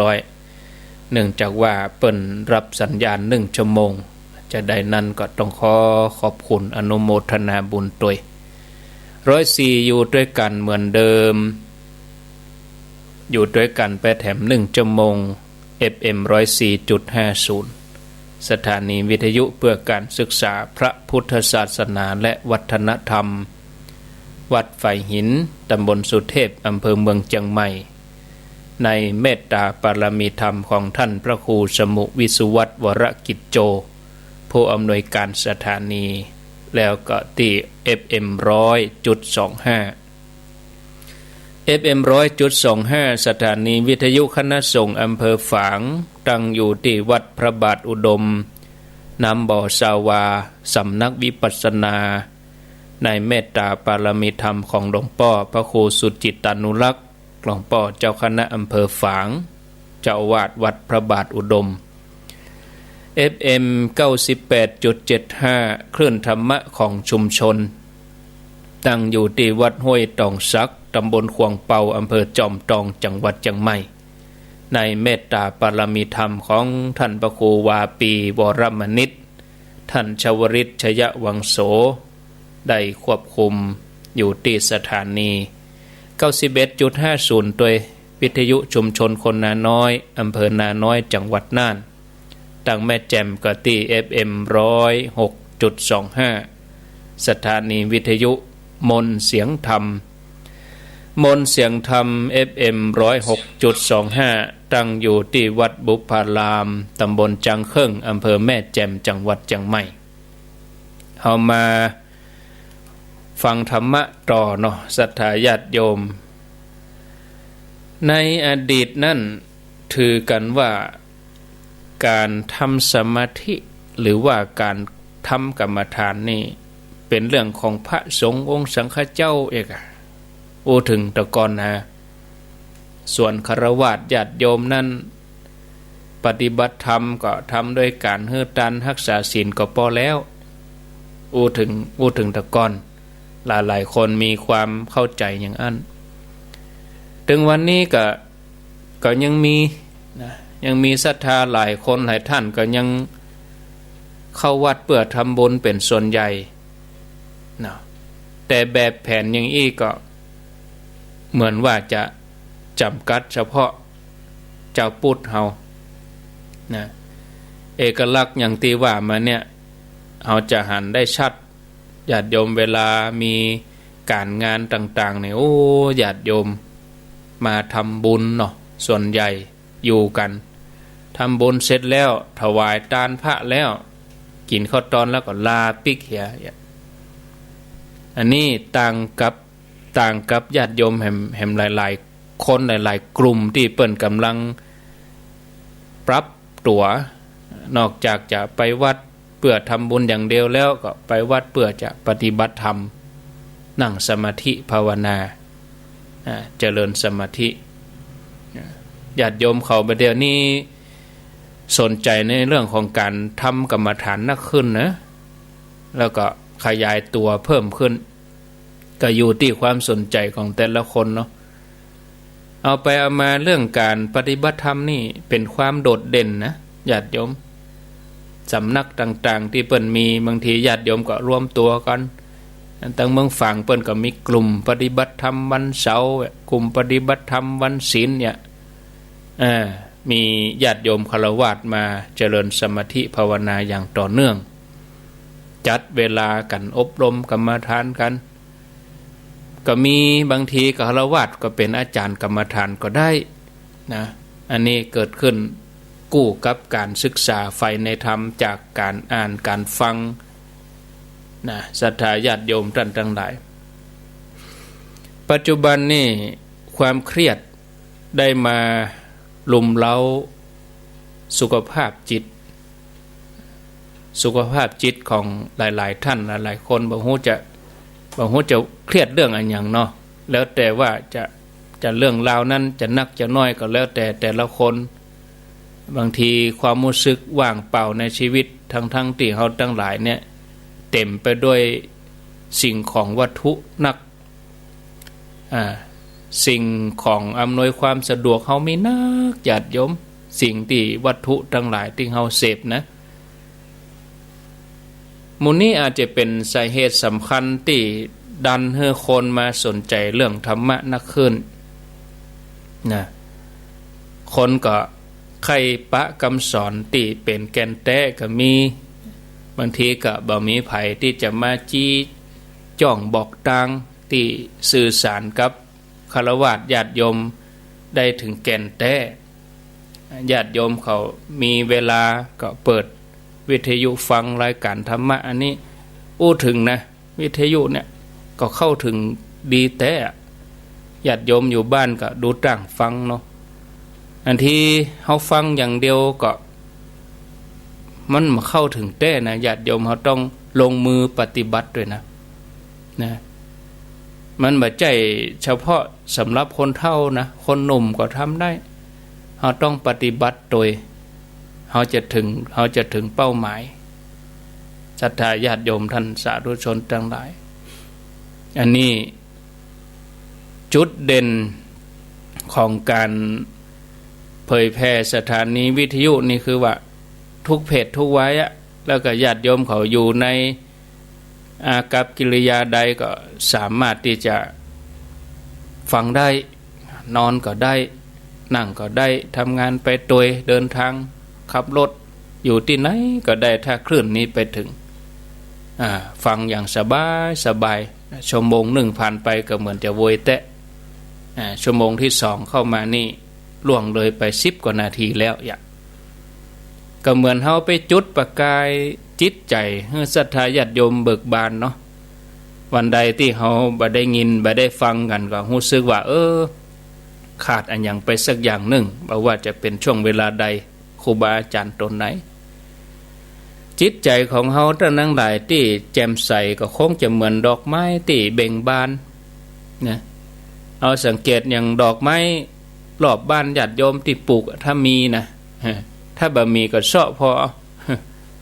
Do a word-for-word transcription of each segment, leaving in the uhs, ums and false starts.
ร้อย เนื่องจากว่าเปิ้นรับสัญญาณนึ่งชั่วโมง จะใดนั้นก็ต้องขอขอบคุณอนุโมทนาบุญตวย ร้อยสี่ อยู่ตวยกั๋นเหมือนเดิม อยู่ตวยกั๋นไปแถมนึ่งชั่วโมง เอฟเอ็ม ร้อยสี่จุดห้าศูนย์ สถานีวิทยุเพื่อการศึกษาพระพุทธศาสนาและวัฒนธรรม วัดฝายหิน ตำบลสุเทพ อำเภอเมืองเจียงใหม่ ในเมตตาปารมีธรรมของท่านพระครูสมุห์ วิสุวัฒน์ วรกิจโจ ผู้อำนวยการสถานี แล้วก็ตี้ เอฟเอ็ม ร้อยจุดสองห้า เอฟเอ็ม ร้อยจุดสองห้า สถานีวิทยุคณะสงฆ์อำเภอฝาง ตั้งอยู่ตี้วัดพระบาทอุดม น้ำบ่อซาวา สำนักวิปัสสนา ในเมตตาปารมีธรรมของหลวงป้อพระครูสุจิตตานุรักษ์ หลวงป้อเจ้าคณะอำเภอฝาง เจ้าอาวาสวัดพระบาทอุดม เอฟเอ็ม เก้าสิบแปดจุดเจ็ดห้า คลื่นธรรมะของชุมชน ตั้งอยู่ตี้วัดห้วยตองสัก ตำบลขวางเปา อำเภอจอมตอง จังหวัดเจียงใหม่ ในเมตตาปารมีธรรมของท่านพระครูวาปี วรมณิช ท่านชวริต ชยวังโส ได้ควบคุมอยู่ตี้สถานี เก้าสิบเอ็ดจุดห้าศูนย์ ตวย วิทยุชุมชนคนนาน้อย อำเภอนาน้อย จังหวัดน่าน ตั้งแม่แจ่มก็ตี้ เอฟเอ็ม ร้อยหกจุดสองห้า สถานีวิทยุมนต์เสียงธรรม มนต์เสียงธรรม เอฟเอ็ม ร้อยหกจุดสองห้า ตั้งอยู่ตี้วัดบุพพาราม ตำบลจางเคิ่ง อำเภอแม่แจ่ม จังหวัดเจียงใหม่ เอามาฟังธรรมะต่อเนาะ ศรัทธาญาติโยม ในอดีตนั้นถือกั๋นว่าก๋านทำสมาธิ หรือว่าก๋านทำกรรมฐานนี่ เป๋นเรื่องของพระสงฆ์องค์สังฆเจ้าเอกอะ อู้เถิงแต่ก่อนนะ ส่วนฆราวาสญาติโยมนั้น ปฏิบัติธรรมก็ทำด้วยก๋านหื้อตานฮักษาศีลก็ปอแล้ว อู้เถิง อู้เถิงแต่ก่อน หลายๆ คนมีความเข้าใจ๋อย่างอั้น เถิงวันนี้ก็ ก็ยังมีนะ ยังมีศรัทธาหลายคนหลายท่านก็ยังเข้าวัดเปื้อทำบุญเป๋นส่วนใหญ่นะ แต่แบบแผนอย่างอี้ก็เหมือนว่าจะจ๋ำกัดเฉพาะจาวพุทธเฮานะ เอกลักษณ์อย่างตี้ว่ามาเนี่ย เฮาจะหันได้ชัด ญาติโยมเวลามีก๋านงานต่างๆ เนี่ย โอ้ ญาติโยมมาทำบุญเนาะ ส่วนใหญ่อยู่กั๋น ทำบุญเสร็จแล้ว ถวายตานพระแล้ว กิ๋นข้าวตอนแล้วก็ลาปิ๊กเหีย อันนี้ต่างกับ ต่างกับญาติโยมแหม แหมหลายๆ คนหลายๆ กลุ่มตี้เปิ้นก่ำลังปรับตั๋ว นอกจากจะไปวัดเปื้อทำบุญอย่างเดียวแล้ว ก็ไปวัดเปื้อจะปฏิบัติธรรม นั่งสมาธิภาวนา อ่า เจริญสมาธิ อ่า ญาติโยมเขาบ่าเดี่ยวนี้สนใจ๋ในเรื่องของก๋านทำกรรมฐานนักขึ้นนะ แล้วก็ขยายตั๋วเพิ่มขึ้น ก็อยู่ตี้ความสนใจ๋ของแต่ละคนเนาะ เอาไปเอามาเรื่องก๋านปฏิบัติธรรมนี่เป๋นความโดดเด่นนะ ญาติโยม สำนักต่างๆ ตี้เปิ้นมี บางทีญาติโยมก็รวมตั๋วกั๋น ตังเมืองฝางเปิ้นก็มีกลุ่มปฏิบัติธรรมวันเสาร์ กลุ่มปฏิบัติธรรมวันศีลเนี่ย อ่า มีญาติโยมฆราวาสมาเจริญสมาธิภาวนาอย่างต่อเนื่อง จัดเวลากั๋นอบรมกรรมฐานกั๋น ก็มี บางทีก็ฆราวาสก็เป๋นอาจ๋ารย์กรรมฐานก็ได้นะ อันนี้เกิดขึ้นคู่กับก๋านศึกษาใฝ่ในธรรมจากก๋านอ่านก๋านฟังนะ ศรัทธาญาติโยมต้านตังหลาย ปัจจุบันนี่ความเครียดได้มารุมเร้าสุขภาพจิต สุขภาพจิตของหลายๆ ท่านหลายๆ คน บ่ฮู้จะ บ่ฮู้จะเครียดเรื่องอะหยังเนาะ แล้วแต่ว่าจะ จะเรื่องราวนั้นจะนักจะน้อยก็แล้วแต่แต่ละคน บางทีความฮู้สึกว่างเปล่าในชีวิต ทั้งๆ ตี้เฮาตังหลายเนี่ยเต็มไปด้วยสิ่งของวัตถุนัก อ่า สิ่งของอำนวยความสะดวกเฮามีนัก ญาติโยม สิ่งตี้วัตถุตังหลายตี้เฮาเสพนะ หมู่นี้อาจจะเป๋นสาเหตุสำคัญตี้ดันหื้อคนมาสนใจ๋เรื่องธรรมะนักขึ้นนะ คนก็ใค่ปะกำสอนตี้เป๋นแก่นแต๊ก็มี บางทีก็บ่มีใผตี้จะมาจี้จ้องบอกตางตี้สื่อสารกับฆราวาสญาติโยมได้เถิงแก่นแต๊ ญาติโยมเขามีเวลาก็เปิดวิทยุฟังรายการธรรมะอันนี้ อู้เถิงนะ วิทยุเนี่ยก็เข้าเถิงดีแต๊อะ ญาติโยมอยู่บ้านก็ดูต้างฟังเนาะ อันตี้เฮาฟังอย่างเดียวก็มันบ่เข้าเถิงแต๊นะ ญาติโยม เฮาต้องลงมือปฏิบัติตวยนะ นะ มันบ่ใจ้เฉพาะสำหรับคนเฒ่านะ คนหนุ่มก็ทำได้ เฮาต้องปฏิบัติตวย เฮาจะเถิง เฮาจะเถิงเป้าหมาย ศรัทธาญาติโยมท่านสาธุชนตังหลาย อันนี้จุดเด่นของก๋านเผยแผ่สถานีวิทยุนี่คือว่าทุกเพศทุกวัยอะ แล้วก็ญาติโยมเขาอยู่ในอากัปกิริยาใดก็สามารถตี้จะฟังได้ นอนก็ได้ นั่งก็ได้ ทำงานไปตวย เดินตาง ขับรถ อยู่ตี้ไหนก็ได้ ถ้าคลื่นนี้ไปเถิง อ่า ฟังอย่างสบายสบาย ชั่วโมงนึ่งผ่านไปก็เหมือนจะโวยแต๊ อ่า ชั่วโมงตี้สองเข้ามานี่ล่วงเลยไปสิบกว่านาทีแล้ว อย่าง ก็เหมือนเฮาไปจุดประกายจิตใจ๋หื้อศรัทธาญาติโยมเบิกบานเนาะ วันใดตี้เฮาบ่ได้ยินบ่ได้ฟังกั๋นก็ฮู้สึกว่า เออ ขาดอะหยังไปสักอย่างนึ่ง บ่ว่าจะเป๋นช่วงเวลาใด ครูบาอาจ๋ารย์ต๋นไหน จิตใจ๋ของเฮาต้านตังหลายตี้แจ่มใสก็คงจะเหมือนดอกไม้ตี้เบ่งบานนะ เอาสังเกตอย่างดอกไม้รอบบ้านญาติโยมตี้ปลูกอะ ถ้ามีนะ ถ้าบ่มีก็เซาะผ่อ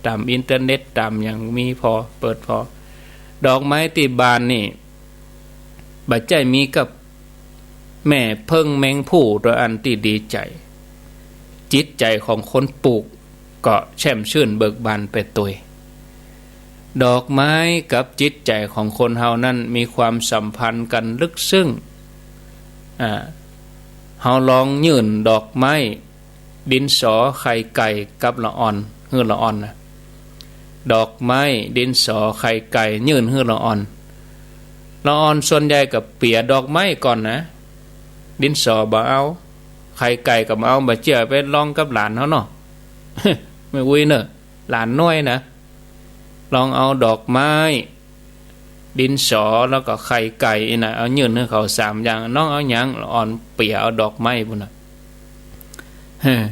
ต๋ามอินเทอร์เน็ตต๋ามหยังมีผ่อ เปิดผ่อ ดอกไม้ตี้บานนี่ บ่ใจ้มีกับแม่เผิ้งแมงผู้เต้าอั้นตี้ดีใจ๋ จิตใจ๋ของคนปลูกก็แช่มชื่นเบิกบานไปตวย ดอกไม้กับจิตใจ๋ของคนเฮานั้นมีความสัมพันธ์กั๋นลึกซึ้ง อ่า เฮาลองยื่นดอกไม้ ดินสอ ไข่ไก่กับละอ่อน หื้อละอ่อนนะ ดอกไม้ ดินสอ ไข่ไก่ ยื่นหื้อละอ่อน ละอ่อนส่วนใหญ่ก็เปียดอกไม้ก่อนนะ ดินสอบ่เอา ไข่ไก่ก็บ่เอา บ่เจื้อไปลองกับหลานเฮาเนาะ แม่อุ๊ยเน่อ หลานน้อยนะ ลองเอาดอกไม้ ดินสอ แล้วก็ไข่ไก่อี้นะ เอายื่นหื้อเขาสามอย่าง น้องเอาหยัง ละอ่อนเปียเอาดอกไม้ปู้นน่ะ เฮ้อ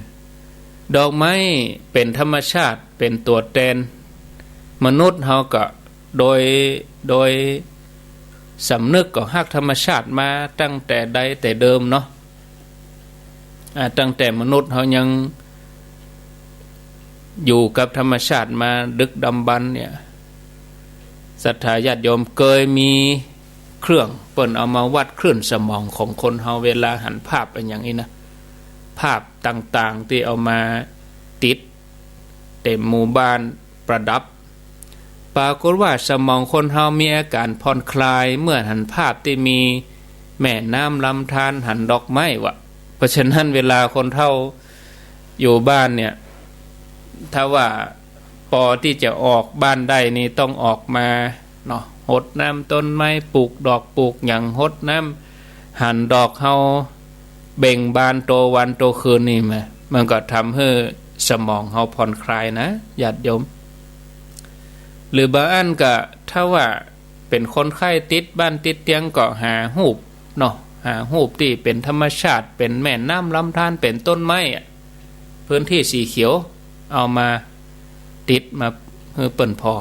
ดอกไม้เป๋นธรรมชาติ เป๋นตั๋วแตน มนุษย์เฮาก็โดย โดยสำนึกก็ฮักธรรมชาติมาตั้งแต่ใดแต่เดิมเนาะ อ่า ตั้งแต่มนุษย์เฮายังอยู่กับธรรมชาติมาดึกดำบรรพ์เนี่ย ศรัทธาญาติโยมเกยมีเครื่องเปิ้นเอามาวัดคลื่นสมองของคนเฮาเวลาหันภาพอะหยังอี้นะ ภาพต่างๆ ตี้เอามาติดเต็มหมู่บ้านประดับ ปรากฏว่าสมองคนเฮามีอาก๋านผ่อนคลายเมื่อหันภาพตี้มีแม่น้ำลำธาร หันดอกไม้วะ เพราะฉะนั้นเวลาคนเฒ่าอยู่บ้านเนี่ย ถ้าว่าปอตี้จะออกบ้านได้นี่ต้องออกมาเนาะ หดน้ำต้นไม้ ปลูกดอกปลูกหยัง หดน้ำ หันดอกเฮาเบ่งบานโตวันโตคืนนี่มา มันก็ทำหื้อสมองเฮาผ่อนคลายนะ ญาติโยม หรือบางอันก็ถ้าว่าเป๋นคนไข้ติดบ้านติดเตียงก็หาฮูปเนาะ หาฮูปตี้เป๋นธรรมชาติ เป๋นแม่น้ำลำธาร เป๋นต้นไม้อะ พื้นที่สีเขียว เอามาติดมาหื้อเปิ้นผ่อ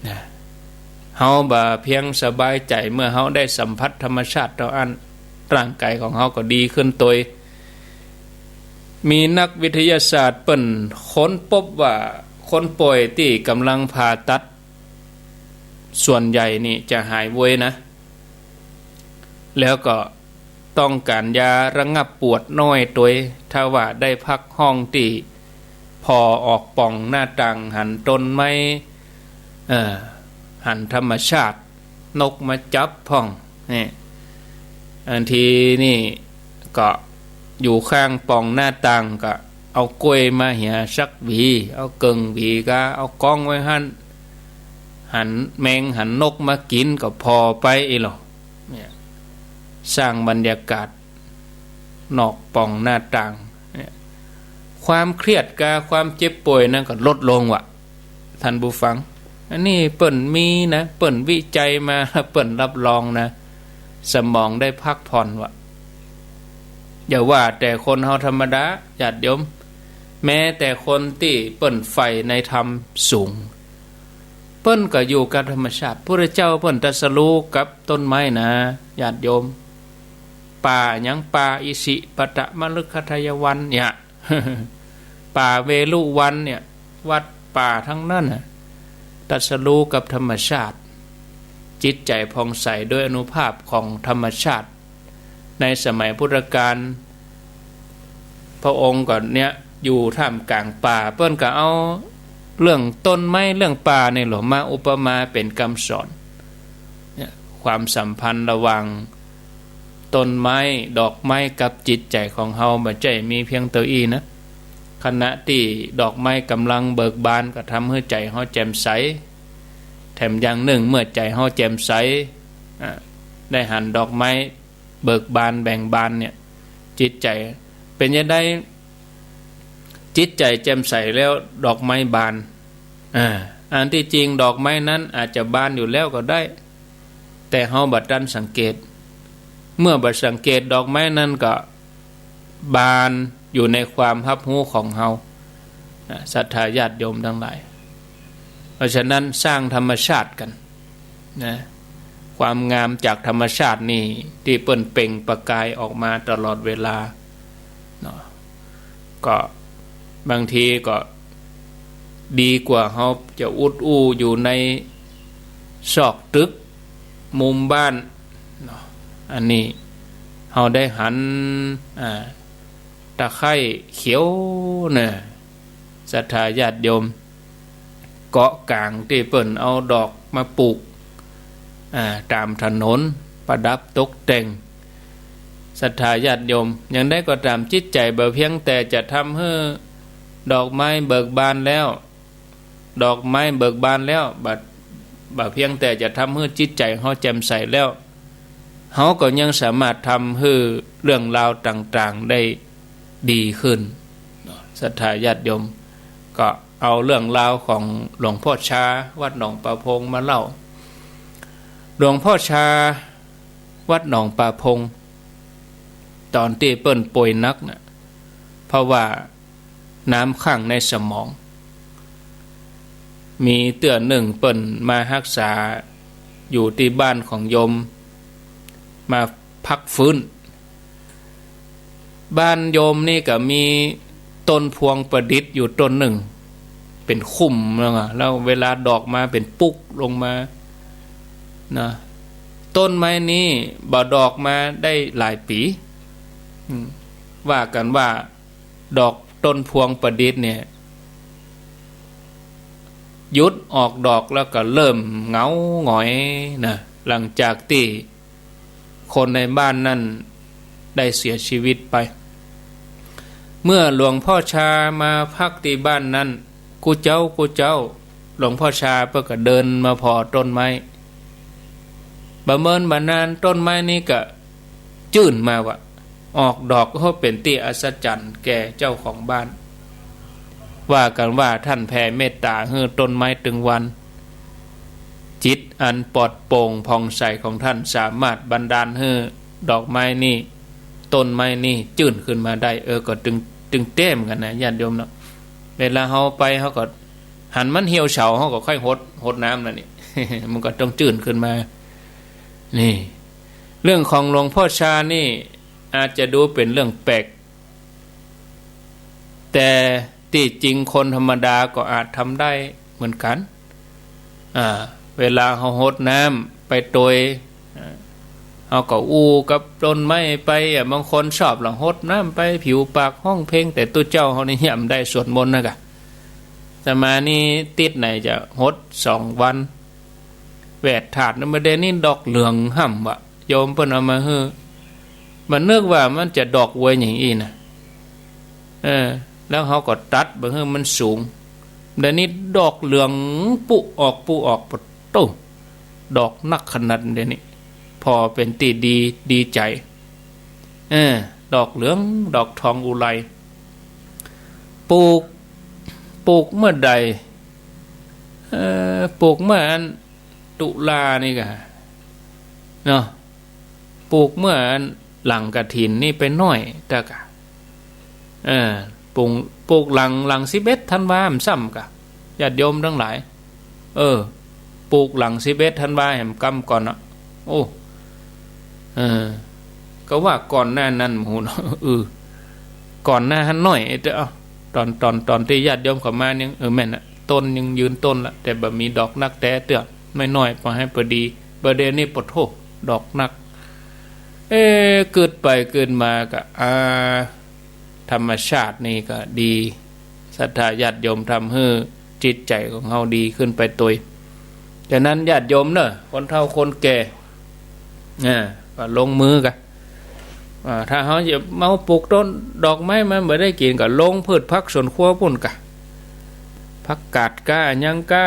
นะ เฮาบ่เพียงสบายใจ๋เมื่อเฮาได้สัมผัสธรรมชาติเต้าอั้น ร่างก๋ายของเฮาก็ดีขึ้นตวย มีนักวิทยาศาสตร์เปิ้นค้นพบว่าคนป่วยตี้ก่ำลังผ่าตัดส่วนใหญ่นี่จะหายโวยนะ แล้วก็ ต้องก๋านยาระงับปวดน้อยตวย ถ้าว่าได้พักห้องตี้ผ่อออกป่องหน้าต่างหันต้นไม้ เอ่อ หันธรรมชาติ นกมาจับพ่อง นี่ อันทีนี่ก็อยู่ข้างป่องหน้าต่างก็เอากล้วยมาเหียสักหวี เอาเกิ่งหวีก็เอาก้องไว้หั้น หันแมงหันนกมากิ๋นก็ผ่อไปอี้ลอ เนี่ย สร้างบรรยากาศนอกป่องหน้าต่าง เนี่ย ความเครียดกับความเจ็บป่วยนั้นก็ลดลงว่ะ ท่านผู้ฟัง อันนี้เปิ้นมีนะ เปิ้นวิจัยมา เปิ้นรับรองนะ สมองได้พักผ่อนว่ะ อย่าว่าแต่คนเฮาธรรมดา ญาติโยม แม้แต่คนตี้เปิ้นใฝ่ในธรรมสูง เปิ้นก็อยู่กับธรรมชาติ พุทธเจ้าเปิ้นตรัสรู้กับต้นไม้นะ ญาติโยม ป่าหยัง ป่าอิสิปตนมฤคทายวันเนี่ย ป่าเวฬุวันเนี่ย วัดป่าทั้งนั้นน่ะ ตรัสรู้กับธรรมชาติ จิตใจ๋ผ่องใสโดยอานุภาพของธรรมชาติ ในสมัยพุทธกาล พระองค์ก็เนี่ยอยู่ท่ามกลางป่า เปิ้นก็เอาเรื่องต้นไม้เรื่องป่านี่แหละมาอุปมาเป๋นกำสอน เนี่ย ความสัมพันธ์ระหว่าง ต้นไม้ ดอกไม้กับจิตใจ๋ของเฮา บ่ใจ้มีเพียงเต้าอี้นะ ขณะตี้ดอกไม้ก่ำลังเบิกบานก็ทำหื้อใจ๋เฮาแจ่มใส แถมอย่างนึ่งเมื่อใจ๋เฮาแจ่มใส อ่า ได้หันดอกไม้เบิกบานแบ่งบานเนี่ย จิตใจ๋เป๋นจะได จิตใจ๋แจ่มใสแล้วดอกไม้บาน อ่า อันตี้จริงดอกไม้นั้นอาจจะบานอยู่แล้วก็ได้ แต่เฮาบ่ตันสังเกต เมื่อบ่สังเกตดอกไม้นั้นก็บานอยู่ในความฮับฮู้ของเฮา นะ ศรัทธาญาติโยมตังหลาย เพราะฉะนั้นสร้างธรรมชาติกั๋น นะ ความงามจากธรรมชาตินี่ตี้เปิ้นเปล่งประกายออกมาตลอดเวลา เนาะ ก็บางทีก็ดีกว่าเฮาจะอุดอู้อยู่ในซอกตึกมุมบ้าน เนาะ อันนี้เฮาได้หัน อ่า ตะไคร้เขียวเน่อ ศรัทธาญาติโยม เกาะก๋างตี้เปิ้นเอาดอกมาปลูก อ่า ต๋ามถนน ประดับตกแต่ง ศรัทธาญาติโยม อย่างใดก็ต๋าม จิตใจ๋บ่เพียงแต่จะทำหื้อดอกไม้เบิกบานแล้ว ดอกไม้เบิกบานแล้ว บ่ บ่เพียงแต่จะทำหื้อจิตใจ๋เฮาแจ่มใสแล้ว เฮาก็ยังสามารถทำหื้อเรื่องราวต่างๆ ได้ดีขึ้น เนาะ ศรัทธาญาติโยม ก็เอาเรื่องราวของหลวงพ่อชาวัดหนองป่าพงมาเล่า หลวงพ่อชาวัดหนองป่าพง ต๋อนตี้เปิ้นป่วยหนักน่ะ เพราะว่า น้ำขังในสมอง มีเตื้อนึ่งเปิ้นมาฮักษาอยู่ตี้บ้านของโยม มาพักฟื้น บ้านโยมนี่ก็มีต้นพวงประดิษฐ์อยู่ต้นนึ่ง เป๋นคุ้มแล้วอะ แล้วเวลาดอกมาเป๋นปุกลงมา นะ ต้นไม้นี้บ่ดอกมาได้หลายปี๋ อืม ว่ากั๋นว่า ดอกต้นพวงประดิษฐ์เนี่ย หยุดออกดอกแล้วก็เริ่มเหงาหงอยนะ หลังจากตี้คนในบ้านนั้นได้เสียชีวิตไป เมื่อหลวงพ่อชามาพักตี้บ้านนั้น กู้เจ๊ากู้เจ๊า หลวงพ่อชาเปิ้นก็เดินมาผ่อต้นไม้ บ่เมินบ่นานต้นไม้นี้ก็ จื้นมาว่ะ ออกดอก โอ้ เป๋นตี้อัศจรรย์แก่เจ้าของบ้าน ว่ากั๋นว่าท่านแผ่เมตต๋าหื้อต้นไม้ตึงวัน จิตอันปลอดโปร่งผ่องใสของท่านสามารถบันดาลหื้อดอกไม้นี่ ต้นไม้นี่จื้นขึ้นมาได้ เออ ก็ตึง ตึงแต๊เหมือนกั๋นนะ ญาติโยมเนาะ เวลาเฮาไปเฮาก็หันมันเหี่ยวเฉา เฮาก็ค่อยหด หดน้ำนั่นนี่ มันก็ต้องจื้นขึ้นมา นี่ เรื่องของหลวงพ่อชานี่อาจจะดูเป๋นเรื่องแปลก แต่ตี้จริงคนธรรมดาก็อาจทำได้เหมือนกั๋น อ่า เวลาเฮาหดน้ำไปตวย อ่า เฮ เอาก็อู้กับต้นไม้ไปอะ บางคนชอบละหดน้ำไปผิวปากฮ้องเพลง แต่ตุ๊เจ้าเฮานี่เหียบ่ได้สวดมนต์นะกะ อาตมานี่ติดไหนจะหดสองวัน แหวดถาดนะ บ่าเดี่ยวนี้ดอกเหลืองฮ่ำวะ โยมเปิ้นเอามาหื้อ บ่นึกว่ามันจะดอกอวยอย่างอี้นะ เออ แล้วเฮาก็ตัดบ่หื้อมันสูง เดี๋ยวนี้ดอกเหลืองปุ๊ออกปุ๊ออก ปะโต้ ดอกนักขนาดเดี๋ยวนี้ ผ่อเป๋นตี้ดี ดีใจ๋ เออ ดอกเหลือง ดอกทองอุไร ปลูก ปลูกเมื่อใด เออ ปลูกเมื่ออันตุลานี่กะ เนาะ ปลูกเมื่ออันหลังกฐินนี่ไปหน้อยตะกะ เออ ปลูก ปลูกหลัง หลังสิบเอ็ดธันวา มันซ้ำกะ ญาติโยมตังหลาย เออ ปลูกหลังสิบเอ็ดธันวาแหมกำก่อนเนาะ โอ้ เออ ก็ว่าก่อนหน้านั้นหมู่เนาะ เออ ก่อนหน้าหั้นหน้อยเต๊อะ ตอน ตอน ตอนตี้ญาติโยมเข้ามายัง เออ แม่นนะ ต้นยังยืนต้นละ แต่บ่มีดอกนักแต๊เตื้อ น้อยๆ ปอหื้อปอดี บ่าเดี่ยวนี้ปะโต้ ดอกนัก เอ๊ะ กึ๊ดไปกึ๊ดมาก็ อ่า ธรรมชาตินี่ก็ดี ศรัทธาญาติโยมทำหื้อจิตใจ๋ของเฮาดีขึ้นไปตวย ฉะนั้นญาติโยมเน่อ คนเฒ่าคนแก่ อ่า ก็ลงมือกะ อ่า ถ้าเฮาจะเมาปลูกต้นดอกไม้มันบ่ได้กิ๋น ก็ลงพืชผักสวนครัวปู้นกะ ผักกาดก้า หยังก้า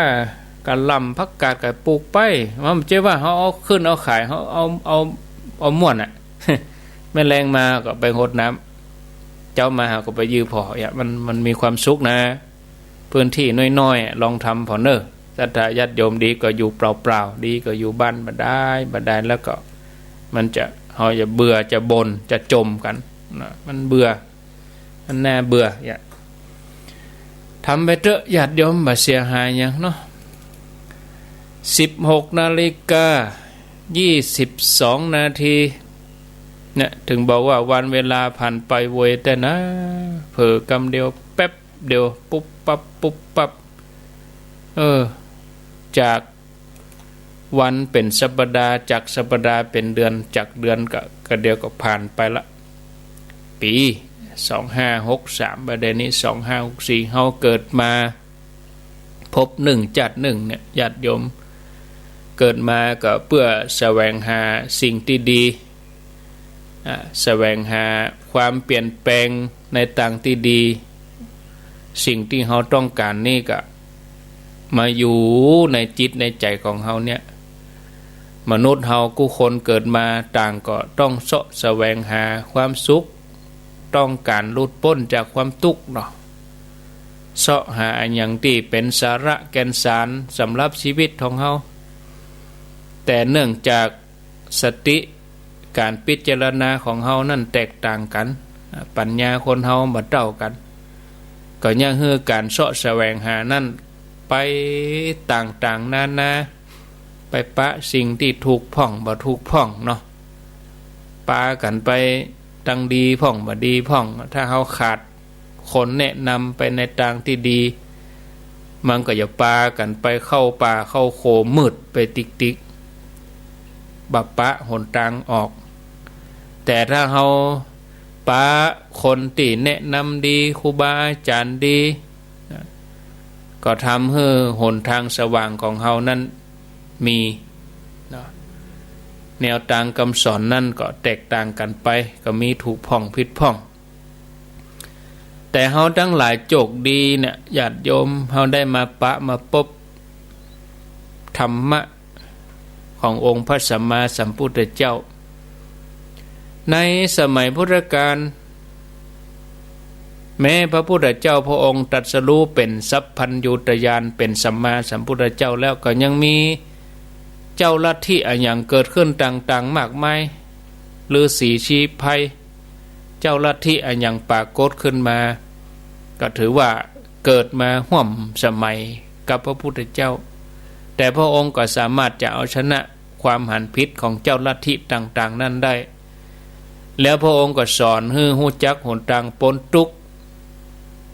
กะหล่ำ ผักกาดก็ปลูกไป มันบ่ใจ้ว่าเฮาเอาขึ้นเอาขาย เฮาเอา เอา เอาม่วนอะ แม่นแลงมาก็ไปหดน้ำ เจ๊ามาเฮาก็ไปยื้อผ่อ เยียะ มัน มันมีความสุขนะ พื้นตี้น้อยๆ ลองทำผ่อเน่อ ศรัทธาญาติโยม ดีกว่าอยู่เปล่าๆ ดีกว่าอยู่บ้านบ่ดาย บ่ดายแล้วก็ มันจะ เฮาจะเบื่อ จะบ่น จะจ่มกั๋นนะ มันเบื่อ มันน่าเบื่อ เยียะ ทำไปเต๊อะญาติโยม บ่เสียหายหยังเนาะ สิบหกนาฬิกา ยี่สิบสองนาที เนี่ย เถิงบอกว่าวันเวลาผ่านไปไวแต๊นะ เผลอกำเดียว แป๊บเดียว ปุ๊บปั๊บ ปุ๊บปั๊บ เออ จากวันเป๋นสัปดาห์ จากสัปดาห์เป๋นเดือน จากเดือนก็ ก็เดี๋ยวก็ผ่านไปละ ปี๋ สองห้าหกสาม บ่าเดี่ยวนี้ สองห้าหกสี่ เฮาเกิดมา ภพหนึ่งชาติหนึ่งเนี่ย ญาติโยม เกิดมาก็เปื้อแสวงหาสิ่งตี้ดี อ่า แสวงหาความเปลี่ยนแปลงในตางตี้ดี สิ่งตี้เฮาต้องก๋านนี่ก็มาอยู่ในจิตในใจ๋ของเฮาเนี่ย มนุษย์เฮากู้คนเกิดมาต่างก็ต้องเซาะแสวงหาความสุข ต้องก๋านหลุดป๊นจากความตุ๊กข์เนาะ เซาะหาอะหยังตี้เป๋นสาระแก่นสารสำหรับชีวิตของเฮา แต่เนื่องจากสติก๋านพิจารณาของเฮานั้นแตกต่างกั๋น ปัญญาคนเฮาบ่เต้ากั๋น ก็ยังหื้อก๋านเซาะแสวงหานั้นไปต่างๆ นานา ไปปะสิ่งตี้ถูกพ่องบ่ถูกพ่องเนาะ ปากั๋นไปตางดีพ่องบ่ดีพ่อง ถ้าเฮาขาดคนแนะนำไปในตางตี้ดี มันก็จะปากั๋นไปเข้าป่าเข้าโขงมืดไปติ๊กๆ บ่ปะหนตางออก แต่ถ้าเฮาปะคนตี้แนะนำดี ครูบาอาจ๋ารย์ดี ก็ทำหื้อหนตางสว่างของเฮานั้นมีเนาะ แนวตางกำสอนนั้นก็แตกต่างกั๋นไป ก็มีถูกพ่องผิดพ่อง แต่เฮาตังหลายโจคดีเนี่ย ญาติโยม เฮาได้มาปะมาปบธรรมะขององค์พระสัมมาสัมพุทธเจ้า ในสมัยพุทธกาล แม้พระพุทธเจ้าพระองค์ตรัสรู้เป๋นสัพพัญญูตญาณ เป๋นสัมมาสัมพุทธเจ้าแล้ว ก็ยังมีเจ้าลัทธิอะหยังเกิดขึ้นต่างๆ มากมาย ฤๅษีชีพพรรณ เจ้าลัทธิอะหยังปรากฏขึ้นมา ก็ถือว่าเกิดมาฮ่วมสมัยกับพระพุทธเจ้า แต่พระองค์ก็สามารถจะเอาชนะความหันผิดของเจ้าลัทธิต่างๆ นั้นได้ แล้วพระองค์ก็สอนหื้อฮู้จักหนตางป๊นตุ๊กข์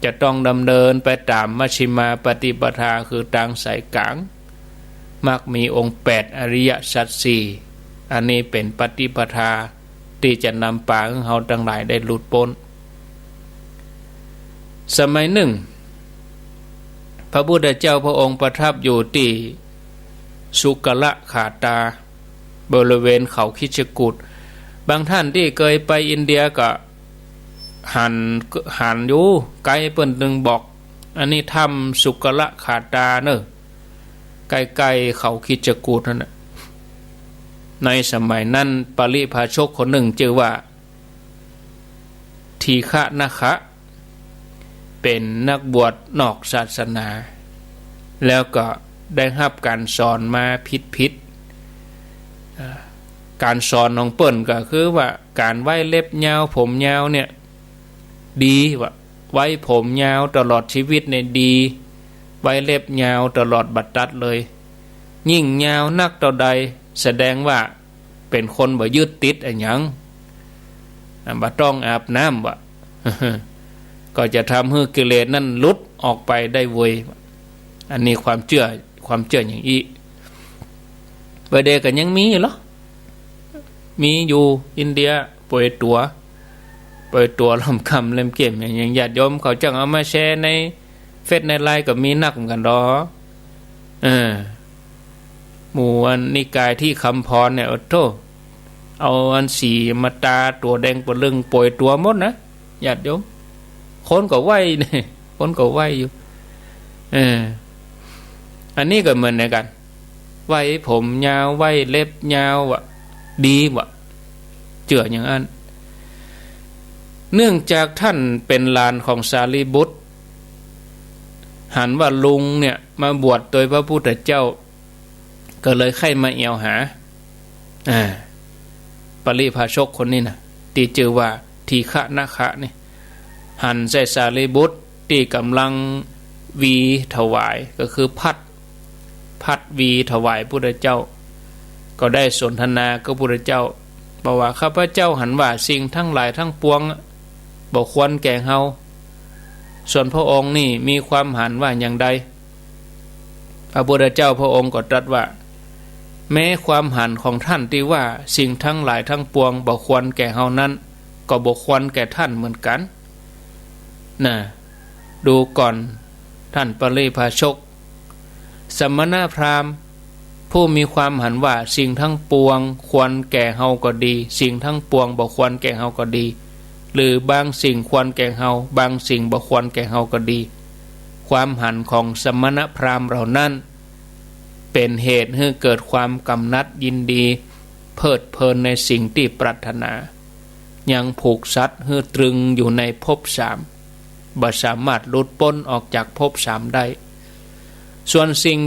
จะต้องดำเนินไปต๋ามมัชฌิมาปฏิปทา คือตางสายก๋าง มรรคมีองค์แปด อริยสัจสี่ อันนี้เป๋นปฏิปทาตี้จะนำปาหื้อเฮาตังหลายได้หลุดป๊น สมัยนึ่ง พระพุทธเจ้าพระองค์ประทับอยู่ตี้สุกละขาตา บริเวณเขาคิชกูฏ บางต้านตี้เกยไปอินเดียก็หัน หันอยู่ ไกด์เปิ้นตึงบอก อันนี้ถ้ำสุกละขาตาเน่อ ใก้ๆ เขาคิชกูฏหั้นน่ะ ในสมัยนั้นปริพาชกคนนึ่งจื้อว่า ทีฆนค เป๋นนักบวชนอกศาสนา แล้วก็ได้ฮับก๋านสอนมาผิดๆ อ่า ก๋านสอนของเปิ้นก็คือว่าก๋านไว้เล็บยาวผมยาวเนี่ยดี ว่าไว้ผมยาวตลอดจีวิตเนี่ยดี ไว้เล็บยาวตลอดบ่ตัดเลย ยิ่งยาวนักเต้าใดแสดงว่า เป๋นคนบ่ยึดติดอะหยัง อ่ะ บ่ต้องอาบน้ำ ว่า ก็จะทำหื้อกิเลสนั้นหลุดออกไปได้เวย อันนี้ความเจื้อ ความเจื้ออย่างอี้ บ่าเดี่ยวก็ยังมีอยู่เหรอ มีอยู่อินเดีย ปล่อยตั๋ว ปล่อยตั๋วลำค่ำลำเก็ม อย่าง อย่างญาติโยมเขาจั่งเอามาแชร์ในเฟซในไลน์ก็มีนักเหมือนกั๋นดอก เออ หมู่อันนิกายตี้คำพรเนี่ย โอ้โธ่ เอาอันสีมาตาตั๋วแดงเป๋อเริ่งปล่อยตั๋วหมดนะ ญาติโยม คนก็ไหว้เนี่ย คนก็ไหว้อยู่ เออ อันนี้ก็เหมือนกั๋น ไว้ผมยาว ไว้เล็บยาว ว่าดี ว่าเจื้ออย่างอั้น เนื่องจากต้านเป๋นหลานของสารีบุตร หันว่าลุงเนี่ยมาบวชโตยพระพุทธเจ้า ก็เลยใค่มาแอ่วหา อ่า ปริพาชกคนนี้นะ ตี้จื้อว่าทีฆนคนี่ หันใส่สารีบุตรตี้ก่ำลังหวีถวาย ก็คือพัด พัดหวีถวายพุทธเจ้า ก็ได้สนทนากับพุทธเจ้า บอกว่า ข้าพเจ้าหันว่าสิ่งทั้งหลายทั้งปวงบ่ควรแก่เฮา ส่วนพระองค์นี่มีความหันว่าอย่างใด พระพุทธเจ้าพระองค์ก็ตรัสว่า แม้ความหันของท่านตี้ว่าสิ่งทั้งหลายทั้งปวงบ่ควรแก่เฮานั้น ก็บ่ควรแก่ท่านเหมือนกั๋น น่ะ ดูก่อนท่านปริพาชก สมณพราหมณ์ผู้มีความหันว่าสิ่งทั้งปวงควรแก่เฮาก็ดี สิ่งทั้งปวงบ่ควรแก่เฮาก็ดี หรือบางสิ่งควรแก่เฮา บางสิ่งบ่ควรแก่เฮาก็ดี ความหันของสมณพราหมณ์เหล่านั้น เป๋นเหตุหื้อเกิดความกำหนัดยินดี เพลิดเพลินในสิ่งตี้ปรารถนา ยังผูกสัตว์หื้อตรึงอยู่ในภพสาม บ่สามารถหลุดป๊นออกจากภพสามได้ ส่วนสิ่ง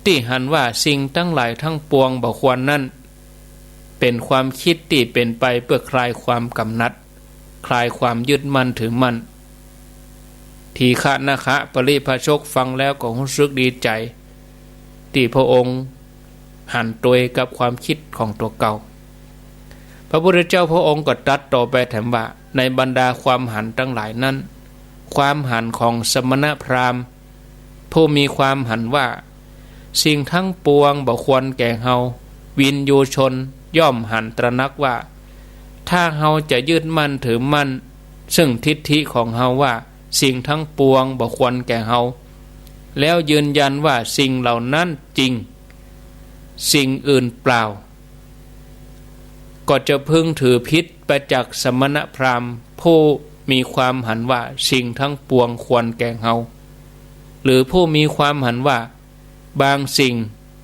ตี้หันว่าสิ่งทั้งหลายทั้งปวงบ่ควรนั้น เป๋นความกึ๊ดตี้เป๋นไปเปื้อคลายความกำหนัด คลายความยึดมั่นถือมั่น ทีฆนคปริพาชกฟังแล้วก็ฮู้สึกดีใจ๋ ตี้พระองค์หันตวยกับความกึ๊ดของตั๋วเก่า พระพุทธเจ้าพระองค์ก็ตรัสต่อไปแถมว่า ในบรรดาความหันตังหลายนั้น ความหันของสมณพราหมณ์ ผู้มีความหันว่า สิ่งทั้งปวงบ่ควรแก่เฮา วินยูชนย่อมหันตระหนักว่า ถ้าเฮาจะยึดมั่นถือมั่น ซึ่งทิฏฐิของเฮาว่า สิ่งทั้งปวงบ่ควรแก่เฮา แล้วยืนยันว่าสิ่งเหล่านั้นจริง สิ่งอื่นเปล่า ก็จะพึงถือผิดไปจากสมณพราหมณ์ผู้มีความหันว่าสิ่งทั้งปวงควรแก่เฮา หรือผู้มีความหันว่าบางสิ่ง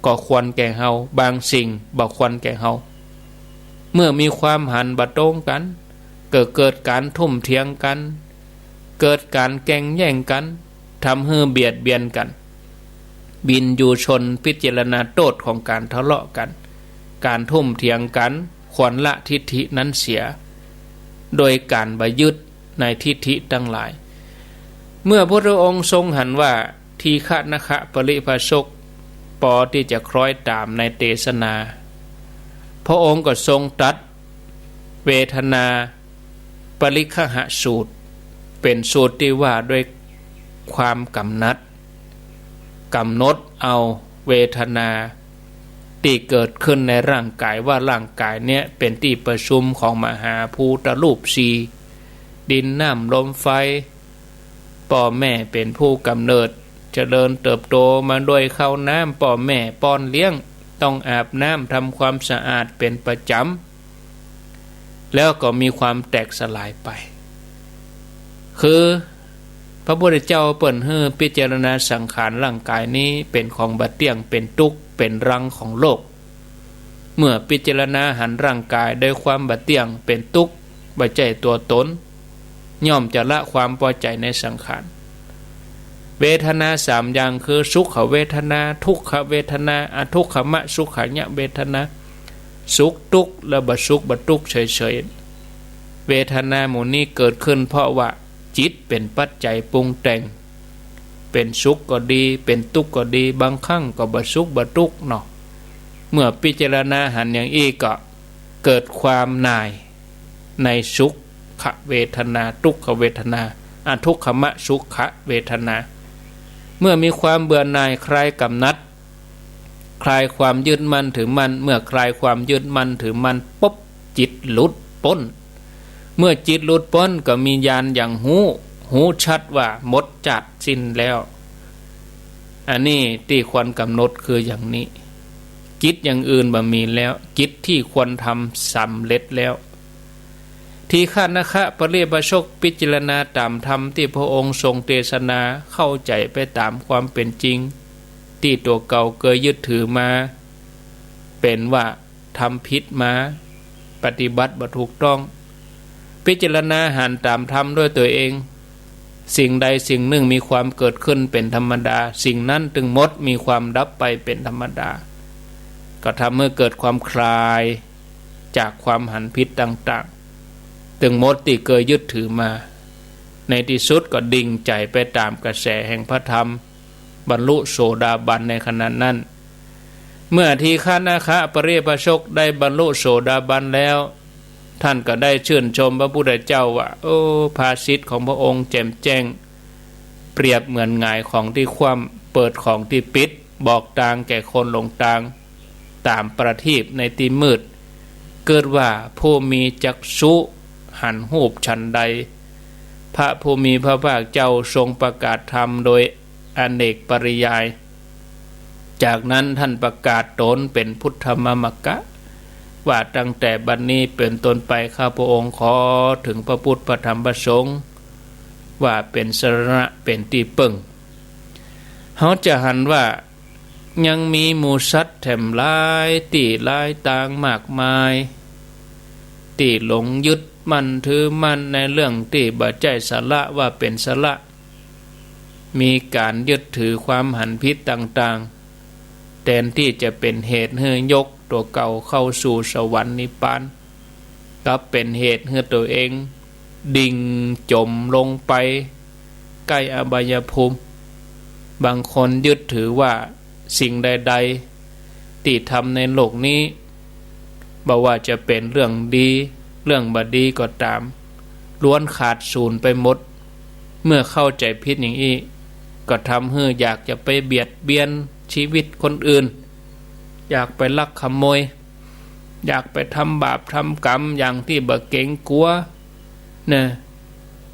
ก็ควรแก่เฮา บางสิ่งบ่ควรแก่เฮา เมื่อมีความหันบ่ตรงกั๋น ก็เกิดก๋านทุ่มเถียงกั๋น เกิดก๋านแก่งแย่งกั๋น ทำหื้อเบียดเบียนกั๋น วินยูชนพิจารณาโต้ษของก๋านทะเลาะกั๋น ก๋านทุ่มเถียงกั๋น ควรละทิฏฐินั้นเสีย โดยก๋านบ่ยึดในทิฏฐิตังหลาย เมื่อพระพุทธองค์ทรงหันว่า ทีฆนคปริพาชกปอตี้จะคล้อยต๋ามในเตสนา พระองค์ก็ทรงตรัสเวทนาปริคหสูตร เป๋นสูตรตี้ว่าด้วยความกำหนัด กำหนดเอาเวทนา ตี้เกิดขึ้นในร่างก๋าย ว่าร่างก๋ายเนี้ยเป๋นตี้ประชุมของมหาภูตรูปสี่ ดิน น้ำ ลม ไฟ ป้อแม่เป๋นผู้ก๋ำเนิด เจริญเติบโตมาโดยข้าวน้ำ ป้อแม่ป้อนเลี้ยง ต้องอาบน้ำ ทำความสะอาดเป๋นประจ๋ำ แล้วก็มีความแตกสลายไป คือพระพุทธเจ้าเปิ้นหื้อพิจารณาสังขารร่างก๋ายนี้เป๋นของบ่เตี้ยง เป๋นตุ๊กข์ เป๋นรังของโลก เมื่อพิจารณาหันร่างก๋ายโดยความบ่เตี้ยง เป๋นตุ๊กข์ บ่ใจ้ตั๋วต๋น ย่อมจะละความปอใจ๋ในสังขาร เวทนาสามอย่างคือสุขเวทนา ทุกขเวทนา อทุกขมสุขายเวทนา สุขตุ๊กข์ และบ่สุขบ่ตุ๊กข์เฉยๆ เวทนาหมู่นี้เกิดขึ้นเพราะว่าจิตเป๋นปัจจัยปรุงแต่ง เป๋นสุขก็ดี เป๋นตุ๊กข์ก็ดี บางครั้งก็บ่สุขบ่ตุ๊กข์เนาะ เมื่อพิจารณาหันอย่างอี้ก็เกิดความหน่ายในสุขเวทนา ทุกขเวทนา อทุกขมสุขเวทนา เมื่อมีความเบื่อหน่ายคลายกำหนัด คลายความยึดมั่นถือมั่น เมื่อคลายความยึดมั่นถือมั่นปุ๊บ จิตหลุดป๊น เมื่อจิตหลุดป๊นก็มีญาณอย่างฮู้ ฮู้ชัดว่าหมดจาติสิ้นแล้ว อันนี้ตี้ควรก๋ำหนดคืออย่างนี้ กิจอย่างอื่นบ่มีแล้ว กิจตี้ควรทำสำเร็จแล้ว ทีฆนคปริพาชกพิจารณาต๋ามธรรมตี้พระองค์ทรงเตสนา เข้าใจ๋ไปต๋ามความเป๋นจริง ตี้ตั๋วเก่าเกยยึดถือมา เป๋นว่าทำผิดมา ปฏิบัติบ่ถูกต้อง พิจารณาหันต๋ามธรรมด้วยตั๋วเอง สิ่งใดสิ่งนึ่งมีความเกิดขึ้นเป๋นธรรมดา สิ่งนั้นตึงหมด มีความดับไปเป๋นธรรมดา ก็ทำหื้อเกิดความคลายจากความหันผิดต่างๆ ตึงหมดตี้เกยยึดถือมา ในตี้สุดก็ดิ่งใจ๋ไปต๋ามกระแสแห่งพระธรรม บรรลุโสดาบันในขณะนั้น เมื่อทีฆนคปริพาชกได้บรรลุโสดาบันแล้ว ท่านก็ได้ชื่นชมพระพุทธเจ้าว่า โอ้ ภาษิตของพระองค์แจ่มแจ้ง เปรียบเหมือนหงายของตี้คว่ำ เปิดของตี้ปิด บอกตางแก่คนหลงตาง ต๋ามประทีปในตี้มืด เกิดว่าผู้มีจักษุหันฮูปฉันใด พระผู้มีพระภาคเจ้าทรงประกาศธรรมโดยอเนกปริยาย จากนั้นท่านประกาศตนเป๋นพุทธมามกะ ว่าตั้งแต่บัดนี้เป๋นต้นไปข้าพระองค์ขอถึงพระพุทธพระธรรมพระสงฆ์ ว่าเป๋นสรณะเป๋นตี้เปิ้ง เฮาจะหันว่ายังมีหมู่สัตว์แถมหลายตี้หลายตางมากมาย ตี้หลงยึดมั่นถือมั่นในเรื่องตี้บ่ใจ้สาระว่าเป๋นสาระ มีก๋านยึดถือความหันผิดต่างๆ แตนตี้จะเป๋นเหตุหื้อยกตั๋วเก่าเข้าสู่สวรรค์นิพพาน กลับเป๋นเหตุหื้อตั๋วเองดิ่งจ๋มลงไปใก้อบายภูมิ บางคนยึดถือว่าสิ่งใดๆ ตี้ทำในโลกนี้ บ่ว่าจะเป๋นเรื่องดี เรื่องบ่ดีก็ต๋าม ล้วนขาดสูญไปหมด เมื่อเข้าใจ๋ผิดอย่างอี้ ก็ทำหื้ออยากจะไปเบียดเบียนชีวิตคนอื่น อยากไปลักขโมย อยากไปทำบาปทำกรรมอย่างตี้บ่เกรงกลัว นะ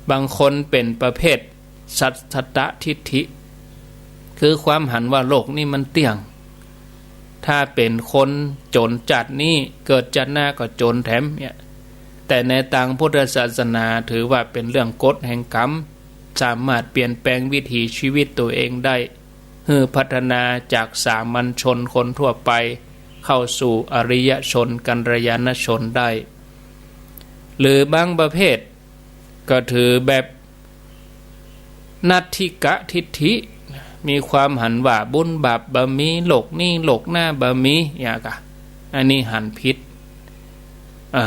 บางคนเป๋นประเภทสัตตทิฏฐิ คือความหันว่าโลกนี้มันเตี้ยง ถ้าเป๋นคนจ๋นจาตินี้ เกิดจาติหน้าก็จ๋นแถมเนี่ย แต่ในตางพุทธศาสนาถือว่าเป๋นเรื่องกฎแห่งกรรม สามารถเปลี่ยนแปลงวิถีชีวิตตั๋วเองได้ หื้อพัฒนาจากสามัญชนคนทั่วไป เข้าสู่อริยชนกัลยาณชนได้ หรือบางประเภทก็ถือแบบนัตถิกทิฏฐิ มีความหันว่าบุญบาปบ่มี โลกนี้โลกหน้าบ่มี อย่างกะ อันนี้หันผิด อ่า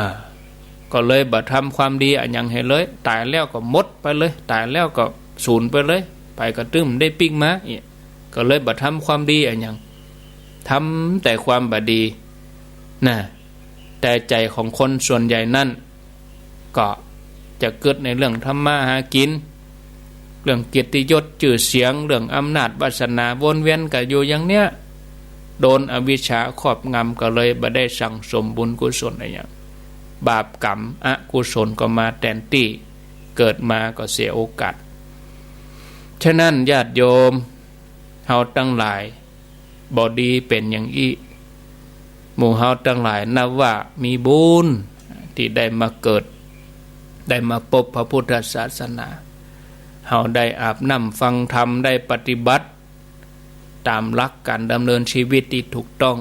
ก็เลยบ่ทำความดีอะหยังหื้อเลย ต๋ายแล้วก็หมดไปเลย ต๋ายแล้วก็สูญไปเลย ไปก็ตึงได้ปิ๊กมา เนี่ย ก็เลยบ่ทำความดีอะหยัง ทำแต่ความบ่ดี นะ แต่ใจ๋ของคนส่วนใหญ่นั้น ก็จะกึ๊ดในเรื่องทำมาหากิ๋น เรื่องเกียรติยศจื้อเสียง เรื่องอำนาจวาสนา วนเวียนกั๋นอยู่อย่างเนี้ย โดนอวิชชาครอบงำ ก็เลยบ่ได้สั่งสมบุญกุศลอะหยัง บาปกรรมอกุศลก็มาแตนตี้ เกิดมาก็เสียโอกาส ฉะนั้นญาติโยม เฮาตังหลาย บ่ดีเป๋นอย่างอี้ หมู่เฮาตังหลายนับว่ามีบุญ ตี้ได้มาเกิด ได้มาปบพระพุทธศาสนา เฮาได้อาบน้ำฟังธรรม ได้ปฏิบัติต๋ามหลักก๋านดำเนินชีวิตตี้ถูกต้อง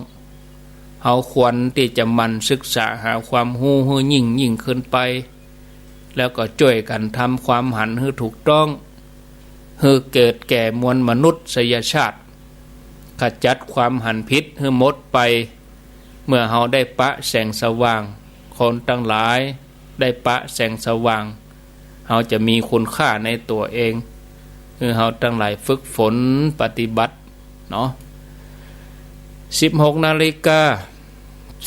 เฮาควรตี้จะหมั่นศึกษาหาความฮู้หื้อยิ่งยิ่งขึ้นไป แล้วก็จ้วยกั๋นทำความหันหื้อถูกต้อง หื้อเกิดแก่มวลมนุษยชาติ ขจัดความหันผิดหื้อหมดไป เมื่อเฮาได้ปะแสงสว่าง คนตังหลายได้ปะแสงสว่าง เฮาจะมีคุณค่าในตั๋วเอง คือเฮาตังหลายฝึกฝนปฏิบัติเนาะ สิบหกนาฬิกา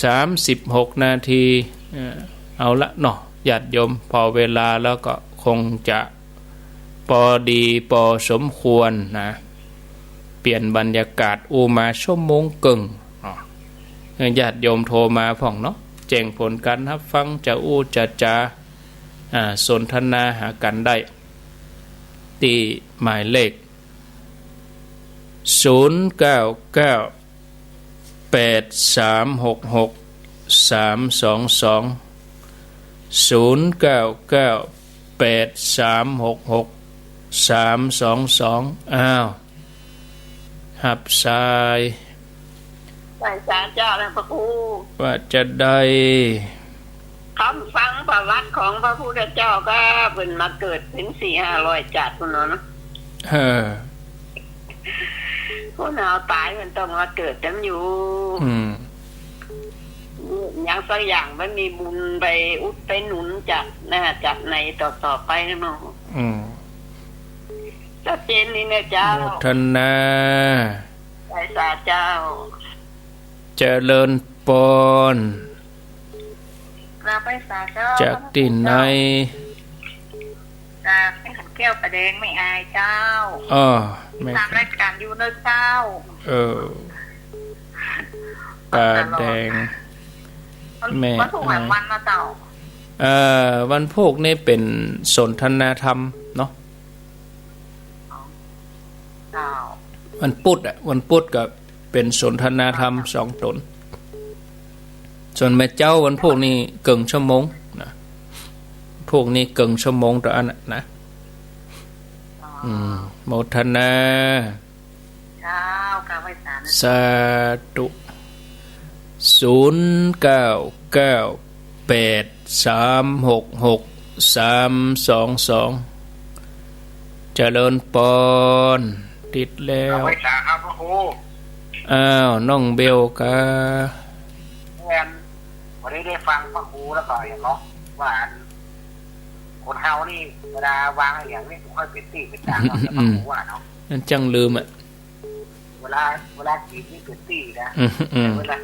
สามสิบหกนาที เอ่อ เอาละเนาะ ญาติโยม พอเวลาแล้วก็คงจะ ปอดีปอสมควรนะ เปลี่ยนบรรยากาศ อู้มาชั่วโมงเกิ่งเนาะ ญาติโยมโทรมาพ่องเนาะ แจ้งผลการฮับฟัง จะอู้จะจ๋า อ่า สนทนาหากั๋นได้ ตี้หมายเลข ศูนย์เก้าเก้า แปดสามหกหก สามสองสอง ศูนย์เก้าเก้า แปดสามหกหก สามสองสอง อ้าว ฮับสาย ไหว้สาเจ้าแล้วพระครู ว่าจะได้ คำฟังประวัติของพระพุทธเจ้าก็เปิ้นมาเกิดเป๋นสี่ห้าร้อยจัดพุ้นเนาะ เออ คนเฮาต๋ายมันต้องมาเกิดกันอยู่ อืม อย่างสักอย่างมันมีบุญไปอุดไปหนุนจัดหน้าจัดในต่อๆ ไปนะเนาะ อืม ชัดเจนนี่นะเจ้า โมทนา ไหว้สาเจ้า เจริญปอน กราบไหว้สาเจ้า จากตี้ไหน จากแม่ขันแก้วป่าแดงแม่อายเจ้า อ้อ แม่ขัน ต๋ามรายก๋านอยู่เนาะเจ้า เออ ป่าแดง แม่อาย วันพุธหลายวันนะเจ้า เอ่อ วันพุธนี่เป๋นสนทนาธรรมเนาะ เจ้า วันพุธอะ วันพุธก็เป๋นสนทนาธรรมสองต๋น ส่วนแม่เจ๊าวันพุธนี่เกิ่งชั่วโมงนะ พุธนี่เกิ่งชั่วโมงต่ออันน่ะนะ อืม โมทนา เจ้า กราบไหว้สานะ สาธุ ศูนย์เก้าเก้า แปดสามหกหก สามสองสอง เจริญปอน ติดแล้ว เอาไว้สาครับพระครู อ้าว น้องเบลกา แม่น วันนี้ได้ฟังพระครูแล้วก็อย่างเนาะ ว่าอัน คนเฮานี่เวลาวางอย่างนี้บ่ค่อยเป๋นตี้เป๋นตางเนาะ อืม พระครูว่าเนาะ นั่นจั้งลืมอะ เวลา เวลากิ๋นนี่เป๋นตี้นะ อืม อืม เวลา